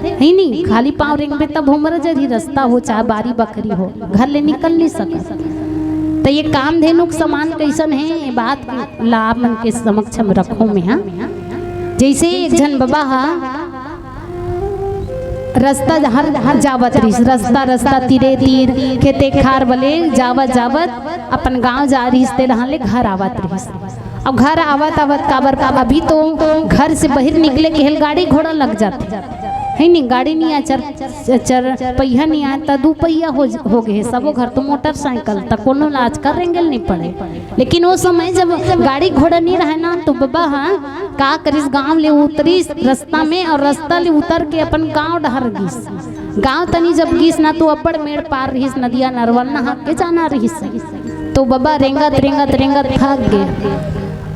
हे नी? खाली पाँव रेंगबे त भोमरा जरही, रस्ता हो चाहे बारी बखरी हो, घर ले निकल नइ सकस। त ये कामधेनु के समान कइसन हे, ये बात ला आप मन के समक्ष में रखों मैं, हाँ। जइसे एक झन बबा ह रस्ता हर जावत रहिस, रस्ता, रस्ता, तीरे तीर, खेते खार बले जावत, जावत अपन गांव जा रहिस, ते डहान ले घर आवत रहिस। अब घर आवत, आवत काबर, काबर, अभी तो घर से बाहिर निकले के हेल गाड़ी घोड़ा लग जाथे, हे नी? गाड़ी नइ आय, चर, चर पहिया नइ आय, त दू पहिया हो, हो गे हे। सबो घर तो मोटरसाइकिल, त कोनो ला आजकल रेंगे ल नइ पड़े। लेकिन ओ समय जब गाड़ी घोड़ा नइ रहय ना, तो बबा ह का करिस, गांव ले उतरिस रस्ता में, अउ रस्ता ले उतर के अपन गांव डहर गिस। गांव तनी जब गिस ना, तो अब्बड़ मेड़ पार रहिस, नदिया नरवा नहा के जाना रहिस। तो बबा रेंगत, रेंगत, रेंगत थक गे,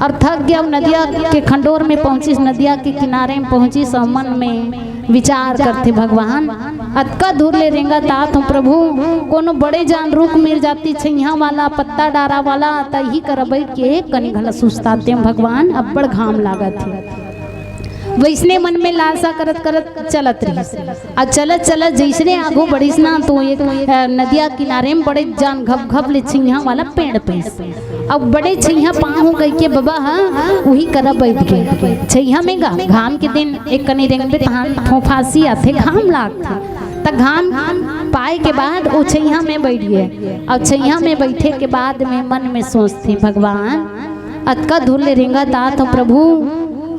अउ थक गे, अउ नदिया के खंडोर में पहुंचिस, नदिया के किनारे में पहुंचिस, अउ मन में विचार करथे, भगवान, अतका दूर ले रेंगत आत हूँ प्रभु, कोनो बड़े जान रूख मिल जाती, छइहां वाला, पत्ता डारा वाला, त इही करा बइठ के एक कनी घला सुस्तातेंव भगवान, अब्बड़ घाम लागत हे। वइसने मन में लालसा करत करत चलत रहिस। अउ चलत चलत जइसने आगू बढ़िस ना, तो एक, अ, नदिया किनारे में बड़े जान घप घप ले छइहां वाला पेड़ पइस। अउ बड़े छइहां पाहूं कहिके बबा ह उही करा बइठ गे। छइहां में गा, घाम के दिन एक कनी रेंगबे तहान फोफासी आथे, घाम लागथे, त घाम पाए के बाद ओ छइहां में बइठ गे। अउ छइहां में बइठे के बाद में मन में सोचथे, भगवान, अतका दूर ले रेंगत आत हंव प्रभु,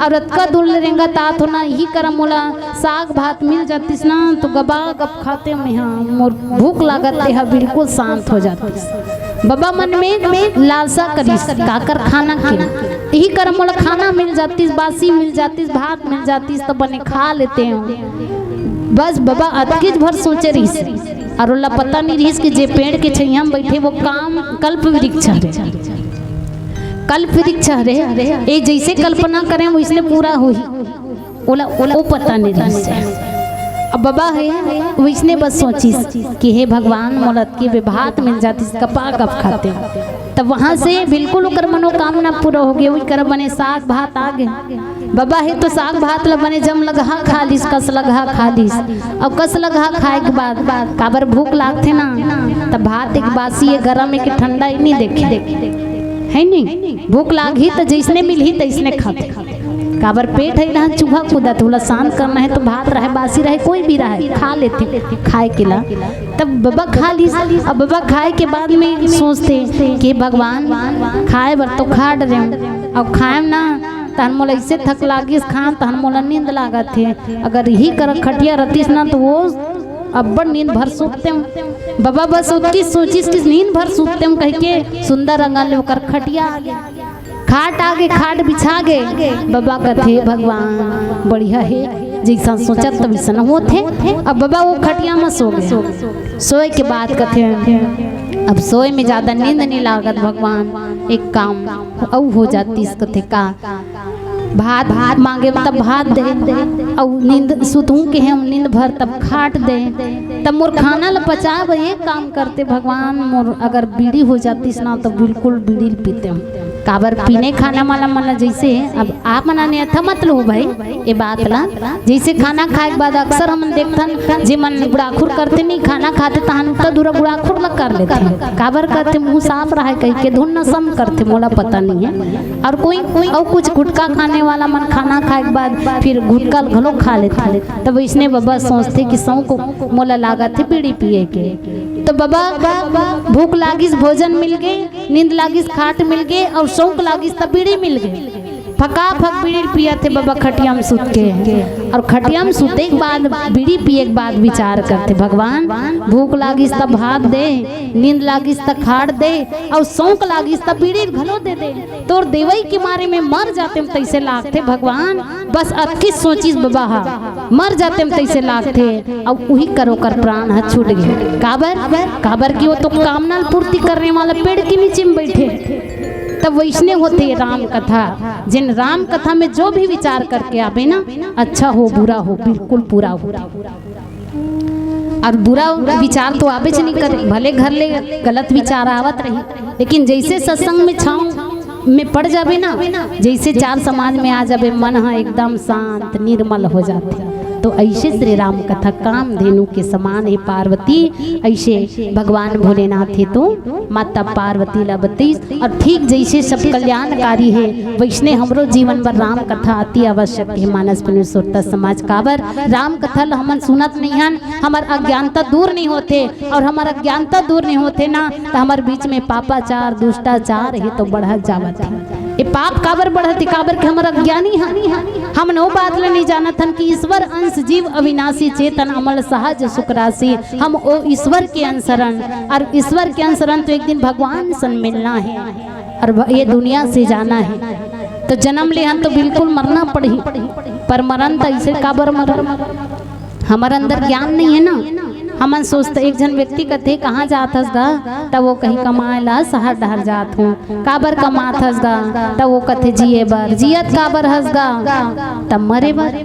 अउ अतका दूर ले रेंगत आत हंव ना, इही करा मोला साग भात मिल जातिस ना, तो गबा गब खातेंव मेंहा, मोर भूख लागत तेहा बिल्कुल शांत हो जातिस। बबा मन में लालसा करिस, काकर खाना के, इही करा मोला खाना मिल जातिस, बासी मिल जातिस, भात मिल जातिस, त बने खा लेतेंव। बस बबा अतकेच भर सोचे रहिस, अउ ओला पता नइ रहिस कि जे पेड़ के छइहां में बइठे वो काम कल्प वृक्ष हरे। कल्प वृक्ष हरे, ए जइसे कल्पना करेंव वइसने पूरा होही, ओला, ओला ओ पता नइ रहिस। अब बबा हे वइसने बस सोचिस कि हे भगवान, मोला अतके बे भात मिल जातिस, गपा गप खातेंव। तब वहां से बिल्कुल ओकर मनोकामना पूरा हो गे, ओही करा बने साग भात आ गे। बबा हे तो साग भात ला बने जम लगहा खा लिस, कस लगहा खा लिस। अउ कस लगहा खाए के बाद, काबर भूख लागथे ना, त भात एक बासी, एक गरम, एक ठंडा, ए नइ देखे, हे नी? भूख लागही त जइसने मिलही तइसने खाथे। काबर पेट हे ना, चूहा कूदत, ओला शांत करना हे तो भात रहे, बासी रहे, कोई भी रहे, खा लेथे, खाए के ला। तब बबा खा लिस। अब बबा खाए के बाद में सोचथे कि भगवान, खाए बर तो खा डरेंव, अउ खाएंव ना, तहन मोला अइसे थक लागिस खान, तहन मोला नींद लागत हे। अगर इही करा खटिया रहतिस ना, तो वो अब्बड़ नींद भर सुततेंव। बबा बस ओतकी सोचिस कि नींद भर सुततेंव कहिके सुंदर अंगन ले ओकर खटिया आ गे, खाट आ गे, खाट बिछा गे। बबा कथे, भगवान, बढ़िया हे, जइसन सोचत त वइसन होथे। अब बबा वो खटिया म सो गे। सोए के बाद कथे, अब सोए में जादा नींद नइ लागत भगवान, एक काम अउ हो जातिस। कथे, का? भात, भात मांगे तब भात दे, अउ नींद सुतहूं केहेंव नींद भर तब खाट दे, तब मोर खाना ल पचाए बर एक काम करते भगवान, मोर अगर बीड़ी हो जातिस ना, तो बिल्कुल बीड़ी ल पीतेंव। काबर पीने खाना वाला मन ल जइसे, अब आप मन अन्यथा मत लो भाई, ए बात ला। जइसे खाना खाए के बाद अक्सर हमन देखथन, जे मन गुड़ाखुर करथे नी, खाना खाथे तहन उतना दूरा गुड़ाखुर ल कर लेथे। काबर करथे? मुंह साफ रहे कहिके, धुन नसम करथे, मोला पता नइ हे। अउ कोई, कोई अउ कुछ गुटखा खाने वाला मन खाना खाए के बाद फिर गुटखा ल घलो खा लेथे। तब वइसने बबा सोचथे कि सौंक मोला लागत हे बीड़ी पिए के। तो बबा, भूख लागिस, भोजन मिल गे, नींद लागिस, खाट मिल गे, अउ सौंक लागिस, त बीड़ी मिल गे। फकाफक बीड़ी पियत हे बबा खटिया म सुत के। अउ खटिया म सुते के बाद, बीड़ी पिए के बाद विचार करथे, भगवान, भूख लागिस त भात दे, नींद लागिस त खाट दे, अउ सौंक लागिस त बीड़ी घलो दे दे। तोर देवई के मारे में मर जातेंव तइसे लागथे भगवान। बस अतकी सोचिस बबा ह, मर जातेंव तइसे लागथे। अउ उही करा ओकर प्राण ह छूट गे। काबर? काबर कि वो तो कामना ल पूर्ति करने वाला पेड़ के नीचे में बइठे। तब वइसने होथे राम कथा। जेन राम कथा में जो भी विचार करके आबे ना, अच्छा हो बुरा हो, बिल्कुल पूरा होथे। अउ बुरा विचार तो आबेच नइ करे, भले घर ले गलत विचार आवत रही, लेकिन जइसे सत्संग में छांव में पड़ जाबे ना, जइसे चार समाज में आ जाबे, मन ह एकदम शांत निर्मल हो जाथे। तो अइसे श्री राम कथा कामधेनु के समान हे पार्वती, अइसे भगवान भोलेनाथ हे तो माता पार्वती ला बतइस। अउ ठीक जइसे सब कल्याणकारी हे, वइसने हमरो जीवन बर राम कथा अति आवश्यक हे। मानस पुरुषोत्तम समाज, काबर राम कथा ल हमन सुनत नइ हन, हमर अज्ञानता दूर नइ होथे, अउ हमर अज्ञानता दूर नइ होथे ना, त हमर बीच में पापाचार, दुष्टाचार हे तो बढ़त जावत हे। ए पाप काबर बढ़त हे? काबर कि हमर अज्ञानी हन, हमन ओ बात ल नइ जानत हन कि ईश्वर अंश जीव अविनाशी चेतन अमल सहज सुख राशि। हम ओ ईश्वर के अंश हरन, अउ ईश्वर के अंश हरन तो एक दिन भगवान सन मिलना हे, अउ भ-, ये दुनिया से जाना हे। तो जन्म ले हन तो बिल्कुल मरना पड़ही, पर मरन त अइसे काबर मरन? हमर अंदर ज्ञान नइ हे ना। हमन सोचत, एक झन व्यक्ति कथे, "कहाँ जात हस गा?" त वो कही, "कमाए ला शहर डहर जात हंव।" "काबर कमात हस गा?" त वो कथे, "जिए बर।" "जियत काबर हस गा?" "त मरे बर।"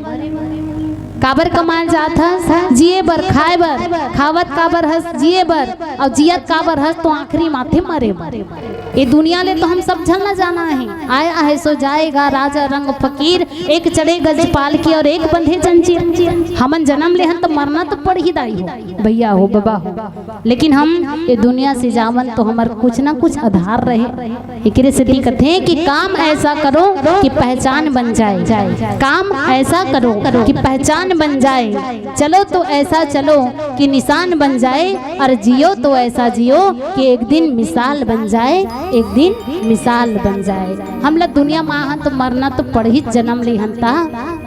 काबर कमाए जात हस? जिए बर, खाए बर। खावत काबर हस? जिए बर। अउ जियत काबर हस? तो आखिरी माथे मरे बर। ये दुनिया ले तो हम सब झन ला जाना हे। आया है सो जाएगा, राजा रंग फकीर, एक चढ़े गज पालकी और एक बंधे जंजीर। हमन जन्म ले हन तो मरना तो पड़ ही दाई हो, भैया हो, बाबा हो। लेकिन हम ये दुनिया से जावन तो हमर कुछ ना कुछ आधार रहे। एकरे सेती कथे कि काम ऐसा करो कि पहचान बन जाए, काम ऐसा करो कि पहचान बन जाए, चलो तो ऐसा चलो कि निशान बन जाए, और जियो तो ऐसा जियो कि एक दिन मिसाल बन जाए, एक दिन मिसाल बन जाए। हमला दुनिया मा हन तो मरना तो पड़ही, जन्म ले हन ता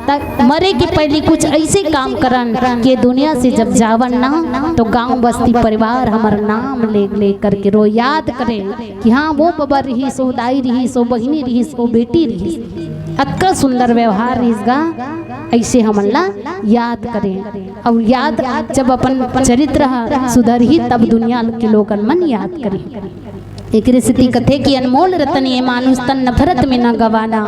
त मरे के पहिली कुछ अइसे काम करन कि दुनिया से जब जावन ना, तो गांव बस्ती परिवार हमर नाम ले, ले करके रो, याद करे कि हाँ, वो बबा रिहिस, वो दाई रिहिस, वो बहिनी रिहिस, वो बेटी रिहिस। अतका सुंदर व्यवहार रिहिस गा, अइसे हमन ला याद करे। अउ याद, जब अपन चरित्र ह सुधरही, तब दुनिया के लोगन मन याद करे। एकरे सेती कथे कि अनमोल रतन ए मानुष तन, नफरत में न गवाना।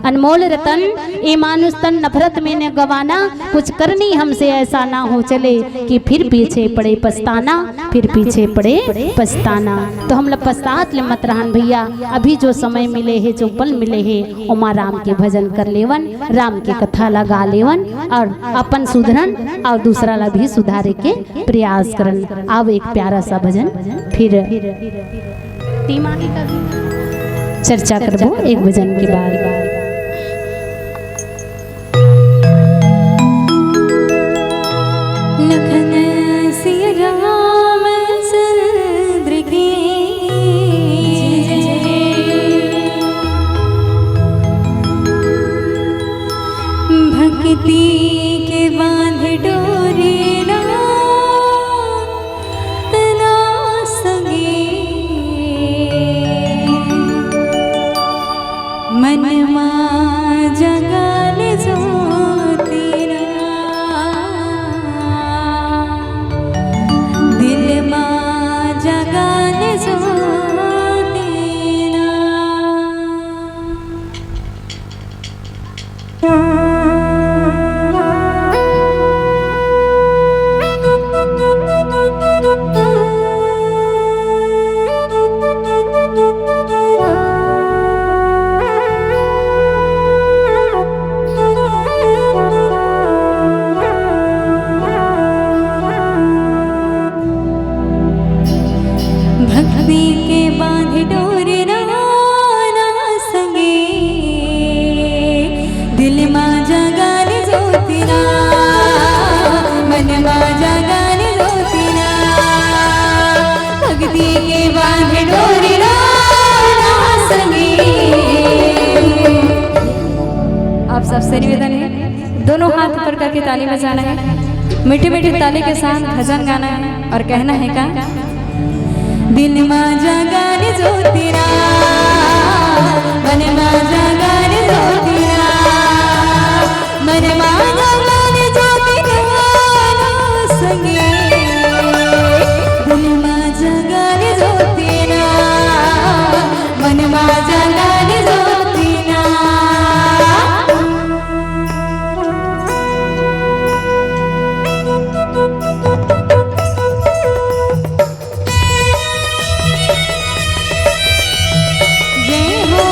अनमोल रतन ए मानुष तन, नफरत में न गवाना। कुछ करनी हमसे ऐसा ना हो चले कि फिर पीछे पड़े पछताना, फिर पीछे पड़े पछताना। तो हमला पछतात ले मत रहन भैया, अभी जो समय मिले हे, जो पल मिले हे, ओमा राम के भजन कर लेवन, राम के कथा ला गा लेवन, और अपन सुधरन और दूसरा ला भी सुधारे के प्रयास करन। अब एक प्यारा सा भजन फिर तिमाही का भी चर्चा करबो एक भजन के बाद। लखन सिया राम चंद्र की जय। भक्ति के बांध डोरी ना, ना संगे। मन मा जगन ज्योति ना, दिल मा जगन ज्योति ना। भक्ति के बांध डोर ना, ना संगे, दिल मा जगन ज्योति ना, मन मा जगन ज्योति ना, भक्ति के बांध डोर ना, ना संगे। आप सबसे निवेदन है, दोनों हाथ ऊपर करके ताली बजाना है, मीठे मीठे ताली के साथ भजन गाना है और कहना है का, दिल मा जगन ज्योति ना, मन मा जगन ज्योति ना, मन मा जगन ज्योति ना, संगे, दिल मा जगन ज्योति ना, मन मा जगन ज्योति ना। जय हो।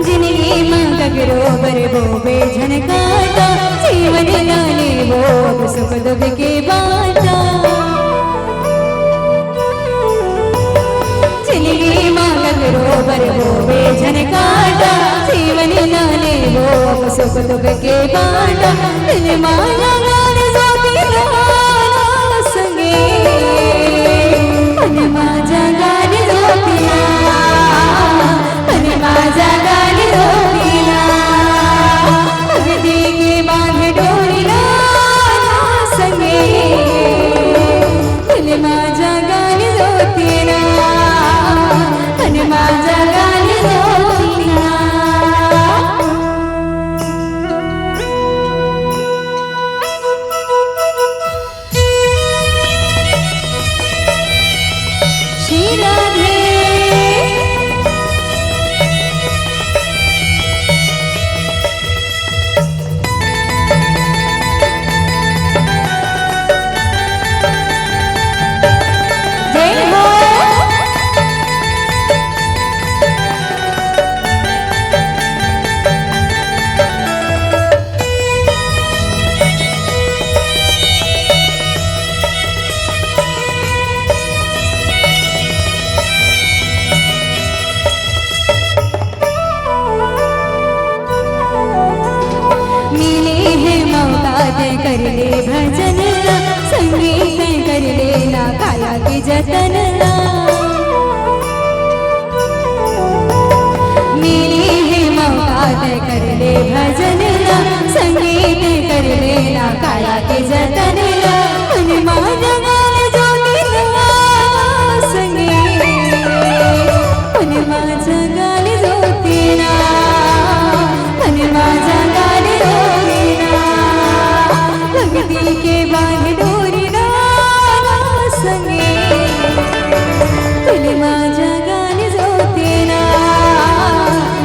जिनगी मा ककरो बर बोबे झन कांटा, जीवन ला लेबो अब सुख दुख के बांटा। जिनगी मा ककरो बर बोबे झन कांटा, जीवन ला लेबो अब सुख दुख के बांटा। दिल मा जगन ज्योति ना, संगे, मन मा जगन ज्योति ना। कर ले भजन ला, संगीत कर लेना, काया के जतन ला। मिली है मौका तय कर ले भजन ला, संगीत कर लेना, काया के जतन ला। मन मा जगाल ज्योति ना, संगीत मन मा जगाल ज्योति ना, मन मा जगाल ज्योति ना। भक्ति के बांध डोरी ना, संगे। मन मा जगाल ज्योति ना,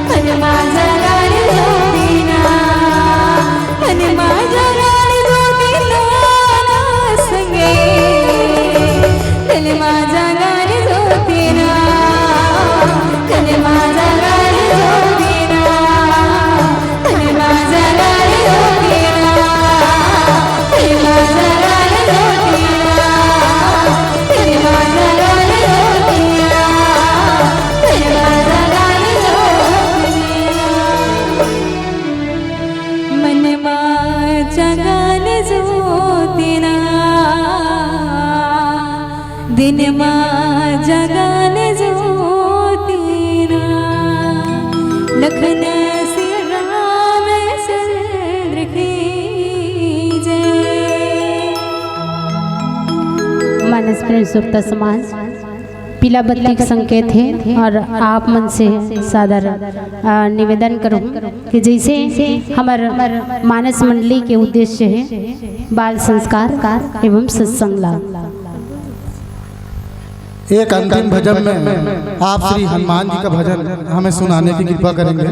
मन मा जगाल ज्योति ना, मन मा जगाल ज्योति ना, संगे। मन मा जगाल ज्योति ना, मन मा जगाल ज्योति ना। मन मा जगाल ज्योति ना, दिन मा जगाल ज्योति ना। लखन सिया रामचंद्र की जय। मानस प्रेम सुरता समाज, पीला बत्ती के संकेत हे और आप मन से सादर, अ, निवेदन करूँ कि जैसे हमर मानस मंडली के उद्देश्य हे बाल संस्कार एवं सत्संग ला। एक अंतिम भजन में आप श्री हनुमान जी का भजन हमें सुनाने की कृपा करेंगे।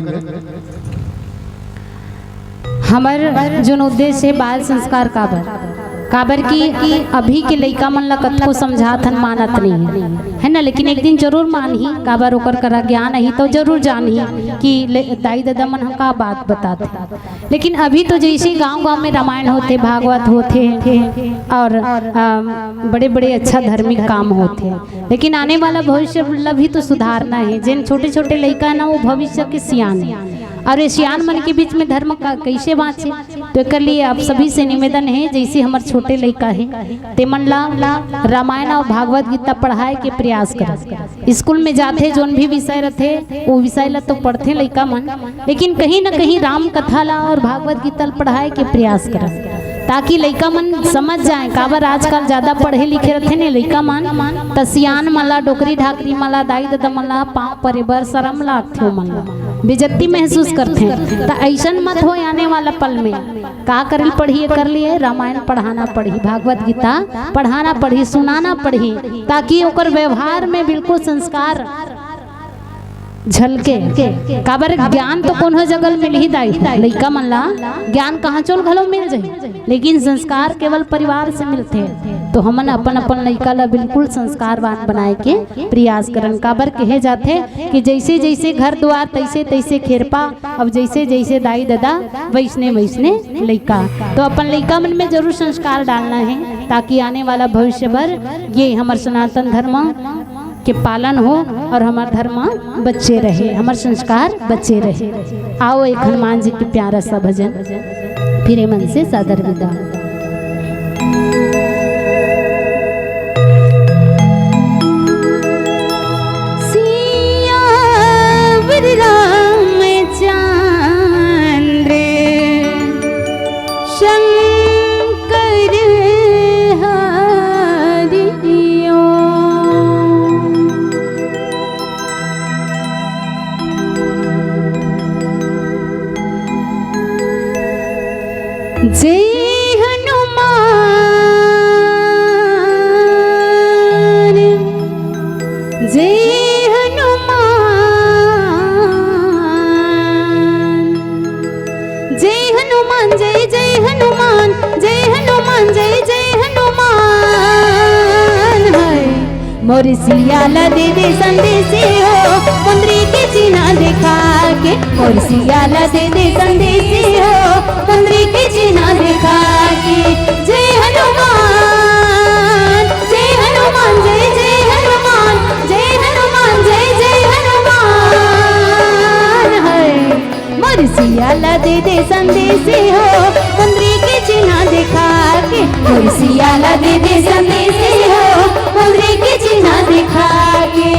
हमर जोन उद्देश्य हे बाल संस्कार काबर, काबर कि अभी के लइका मन ला कतको समझात हन, मानत नहीं हे, है ना? लेकिन एक दिन जरूर मानही, काबर ओकर करा ज्ञान आही तो जरूर जानही कि ले-, दाई ददा मन ह का बात बतात हे। लेकिन अभी तो जैसे गांव-गांव में रामायण होथे, भागवत होथे और, अम, बड़े-बड़े अच्छा धार्मिक काम होथे, लेकिन आने वाला भविष्य ला भी तो सुधारना हे। जेन छोटे-छोटे लइका हे ना, वो भविष्य के सियान हे, और ये सियान मन के बीच में धर्म का, कैसे बाँचे? तो एकर लिए आप सभी से निवेदन हे, जैसे हमर छोटे लइका हे, ते मन ला रामायण और भागवत गीता पढ़ाए के प्रयास करव। स्कूल में जाथे, जोन भी विषय रथे, वो विषय ला तो पढ़थे लइका मन, लेकिन कहीं न कहीं राम कथा ला और भागवत गीता ला पढ़ाए के प्रयास करव, ताकि लइका मन समझ जाए। काबर आजकल ज्यादा पढ़े लिखे रथे ने लइका मन, त सियान मन ला, डोकरी ढाकरी मन ला, दाई ददा मन ला पाँव परे बर शरम लागथे, ओमन ला बेइज्जती महसूस करथे। त अइसन मत होय आने वाला पल में। का करे ल पढ़ही? एकर लिए रामायण पढ़ाना पढ़ही, भागवत गीता पढ़ाना पढ़ही, सुनाना पढ़ही, ताकि ओकर व्यवहार में बिल्कुल संस्कार झलके। काबर ज्ञान तो कोनो जगह मिलही दाई, लइका मन ला ज्ञान कहाँ चोल घलो मिल जाही, लेकिन संस्कार केवल परिवार से मिलथे। तो हमन अपन अपन लइका ला बिल्कुल संस्कारवान बनाए के प्रयास करन। काबर कहे जाथे कि जैसे जैसे घर दुआर तैसे तैसे खेरपा, अब जैसे जैसे दाई ददा वैसने वैसने लइका। तो अपन लइका मन में जरूर संस्कार डालना हे, ताकि आने वाला भविष्य बर ये हमर सनातन धर्म के पालन हो और हमर धर्म बचे रहे, हमर संस्कार बचे रहे। आओ एक हनुमान जी के प्यारा सा भजन, फिर ए मन से सादर विदा। सियावर रामचंद्र शंकर हरिओ। जय हनुमान, जय हनुमान, जय हनुमान, जय जय हनुमान, जय हनुमान, जय जय हनुमान। हाय। मोर सिया ला दे दे संदेश हो, मुंदरी के चिन्हा दिखा के। मोर सिया ला दे दे संदेश हो, मुंदरी के चिन्हा दिखा के। जय हनुमान, जय हनुमान, जय जय हनुमान, जय हनुमान, जय जय हनुमान। हाय। मोर सिया ला दे दे संदेश हो, मुंदरी के चिन्हा दिखा सियाला दे दे संदेश हो, मुंदरी के चिन्हा दिखा के।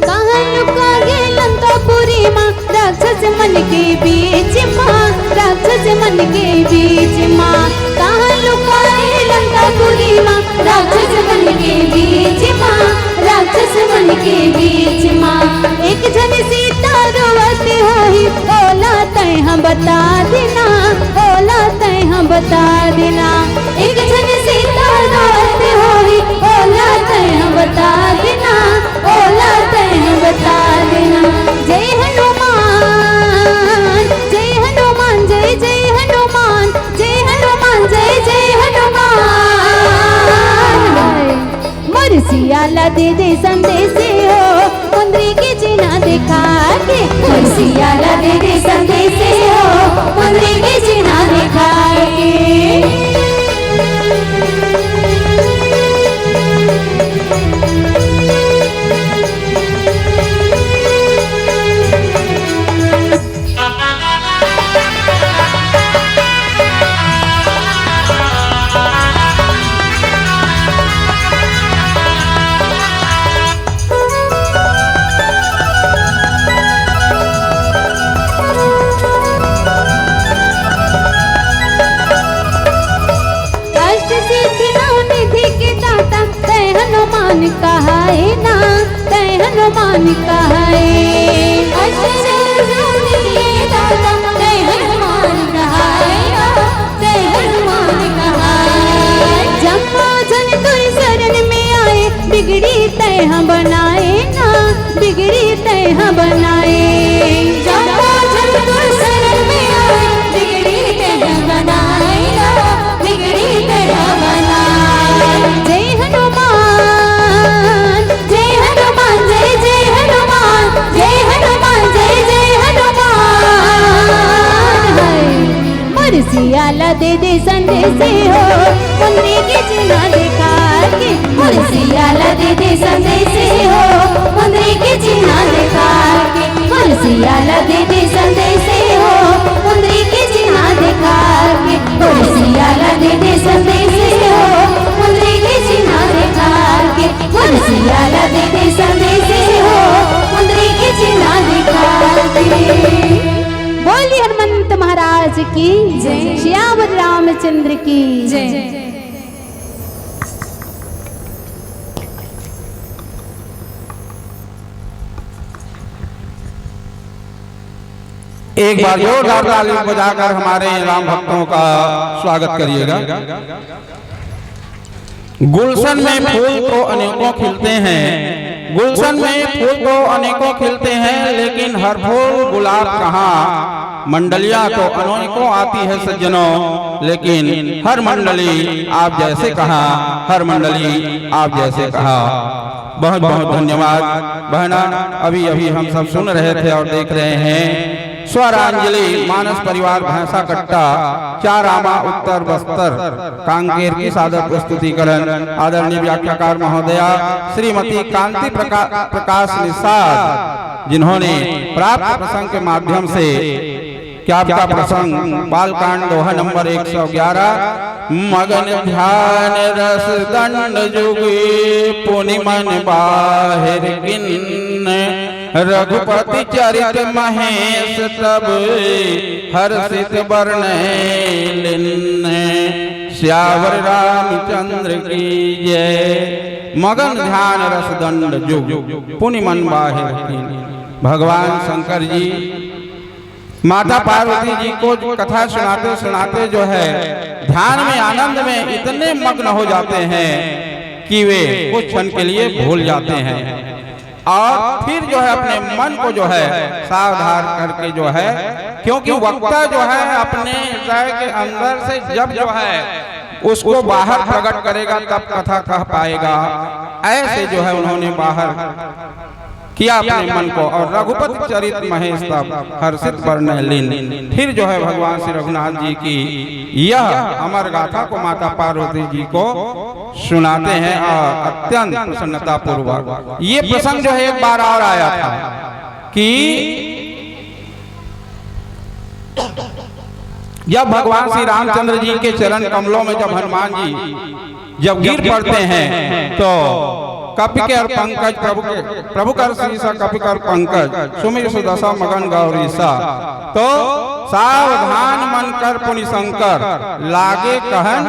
कहाँ लुका गे लंकापुरी मा राक्षस मन के बीच मा, राक्षस मन के बीच मा। कहाँ लुका गे लंकापुरी मा राक्षस मन के बीच मा, राक्षस मन के बीच मा। एक झन सीता रोवत होही, ओला तैं ह बता देना, ओला तैं ह बता देना। एक झन सीता रोवत होही, ओला तैं ह बता देना, ओला तैं ह बता देना। जय हनुमान, जय हनुमान, जय जय हनुमान, जय हनुमान, जय जय हनुमान। मोर सियाला दे दे संदेश हो, मुंदरी के चिन्हा दिखा के। मोर सियाला दे दे संदेश हो, मुंदरी के चिन्हा दिखा के। अष्ट सिद्धि नौ निधि के दाता, तैं हनुमान कहाए ना, तैं हनुमान कहाए। अष्ट सिद्धि नौ निधि के दाता, तैं हनुमान कहाए ना, तैं हनुमान कहाए। जम्मो जन तोर शरण में आए, बिगड़ी तैं ह बनाए ना, बिगड़ी तैं ह बनाए। जम्मो जन तोर शरण में आए, बिगड़ी तैं ह बनाए ना, बिगड़ी तैं ह बनाए। जय हनुमान, जय हनुमान, जय जय हनुमान, जय हनुमान, जय जय हनुमान। मोर सियाला दे दे संदेश हो, मुंदरी के चिन्हा दिखा के। मोर सियाला दे दे संदेश हो, मुंदरी के चिन्हा दिखा के। मोर सियाला दे दे संदेश हो, मुंदरी के चिन्हा दिखा के। मोर सियाला दे दे संदेश हो, मुंदरी के चिन्हा दिखा के। मोर सियाला दे दे संदेश हो, मुंदरी के चिन्हा दिखा के। बोलिए हनुमंत महाराज की जय। सियावर रामचंद्र की जय। एक बार जोरदार ताली बजाकर हमारे राम भक्तों का स्वागत करिएगा। गुलशन में फूल तो अनेकों खिलते हैं, गुलशन में फूल तो अनेकों खिलते हैं, लेकिन हर फूल गुलाब कहाँ। मंडलियाँ तो अनेकों आती है सज्जनों, लेकिन हर मंडली आप जैसे कहाँ, हर मंडली आप जैसे कहाँ। बहुत बहुत धन्यवाद बहना। अभी अभी हम सब सुन रहे थे और देख रहे हैं स्वरांजलि मानस परिवार भैंसा कट्टा, चारामा, उत्तर बस्तर, कांकेर की सादर प्रस्तुतिकरण आदरणीय व्याख्याकार महोदया श्रीमती कांति प्रका-, प्रकाश निषाद, जिन्होंने प्राप्त प्रसंग के माध्यम से क्या आपका प्रसंग बालकांड दोहा नंबर एक सौ ग्यारह, मगन ध्यान रस दंड जुग पुनि मन बाहिर किन्न, रघुपति चरित महेश तब हर्षित बरनैं लिन्न। सियावर रामचंद्र की जय। मगन ध्यान रस दंड जुग पुनि मन बाहिर किन्न। भगवान शंकर जी माता पार्वती जी को कथा सुनाते सुनाते जो है ध्यान में, आनंद में इतने मग्न हो जाते हैं कि वे कुछ क्षण के लिए भूल जाते हैं और फिर जो है अपने मन को जो है सावधान करके जो है, क्योंकि वक्ता जो है अपने हृदय के अंदर से जब जो है उसको बाहर प्रकट करेगा, तब कथा कह पाएगा। ऐसे जो है उन्होंने बाहर किया अपने मन को। और रघुपति चरित महेश तब हर्षित बरनैं लीन। फिर जो है भगवान श्री रघुनाथ जी की यह अमर गाथा को माता पार्वती जी को सुनाते हैं और अत्यंत प्रसन्नता पूर्वक। ये प्रसंग जो है एक बार और आया था कि जब भगवान श्री रामचंद्र जी के चरण कमलों में जब हनुमान जी जब गिर पड़ते हैं तो कपिकर पंकज प्रभु के, प्रभु कर शीसा कपिकर पंकज, सुमिर सुदशा मगन गौरीसा। तो सावधान मन कर पुनि शंकर, लागे कहन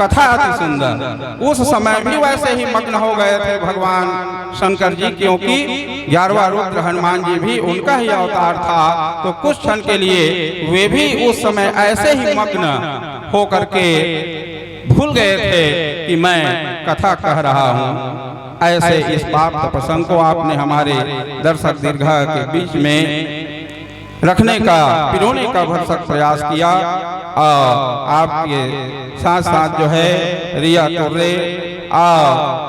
कथा अति सुंदर। उस समय भी वैसे ही मग्न हो गए थे भगवान शंकर जी, क्योंकि ग्यारहवाँ रुद्र हनुमान जी भी उनका ही अवतार था। तो कुछ क्षण के लिए वे भी उस समय ऐसे ही मग्न होकर के भूल गए थे कि मैं कथा कह रहा हूँ। ऐसे इस पाप प्रसंग को आपने हमारे दर्शक दीर्घा के बीच में रखने का, पिरोने का भरसक प्रयास किया। और आपके साथ साथ जो है रिया तुर्रे और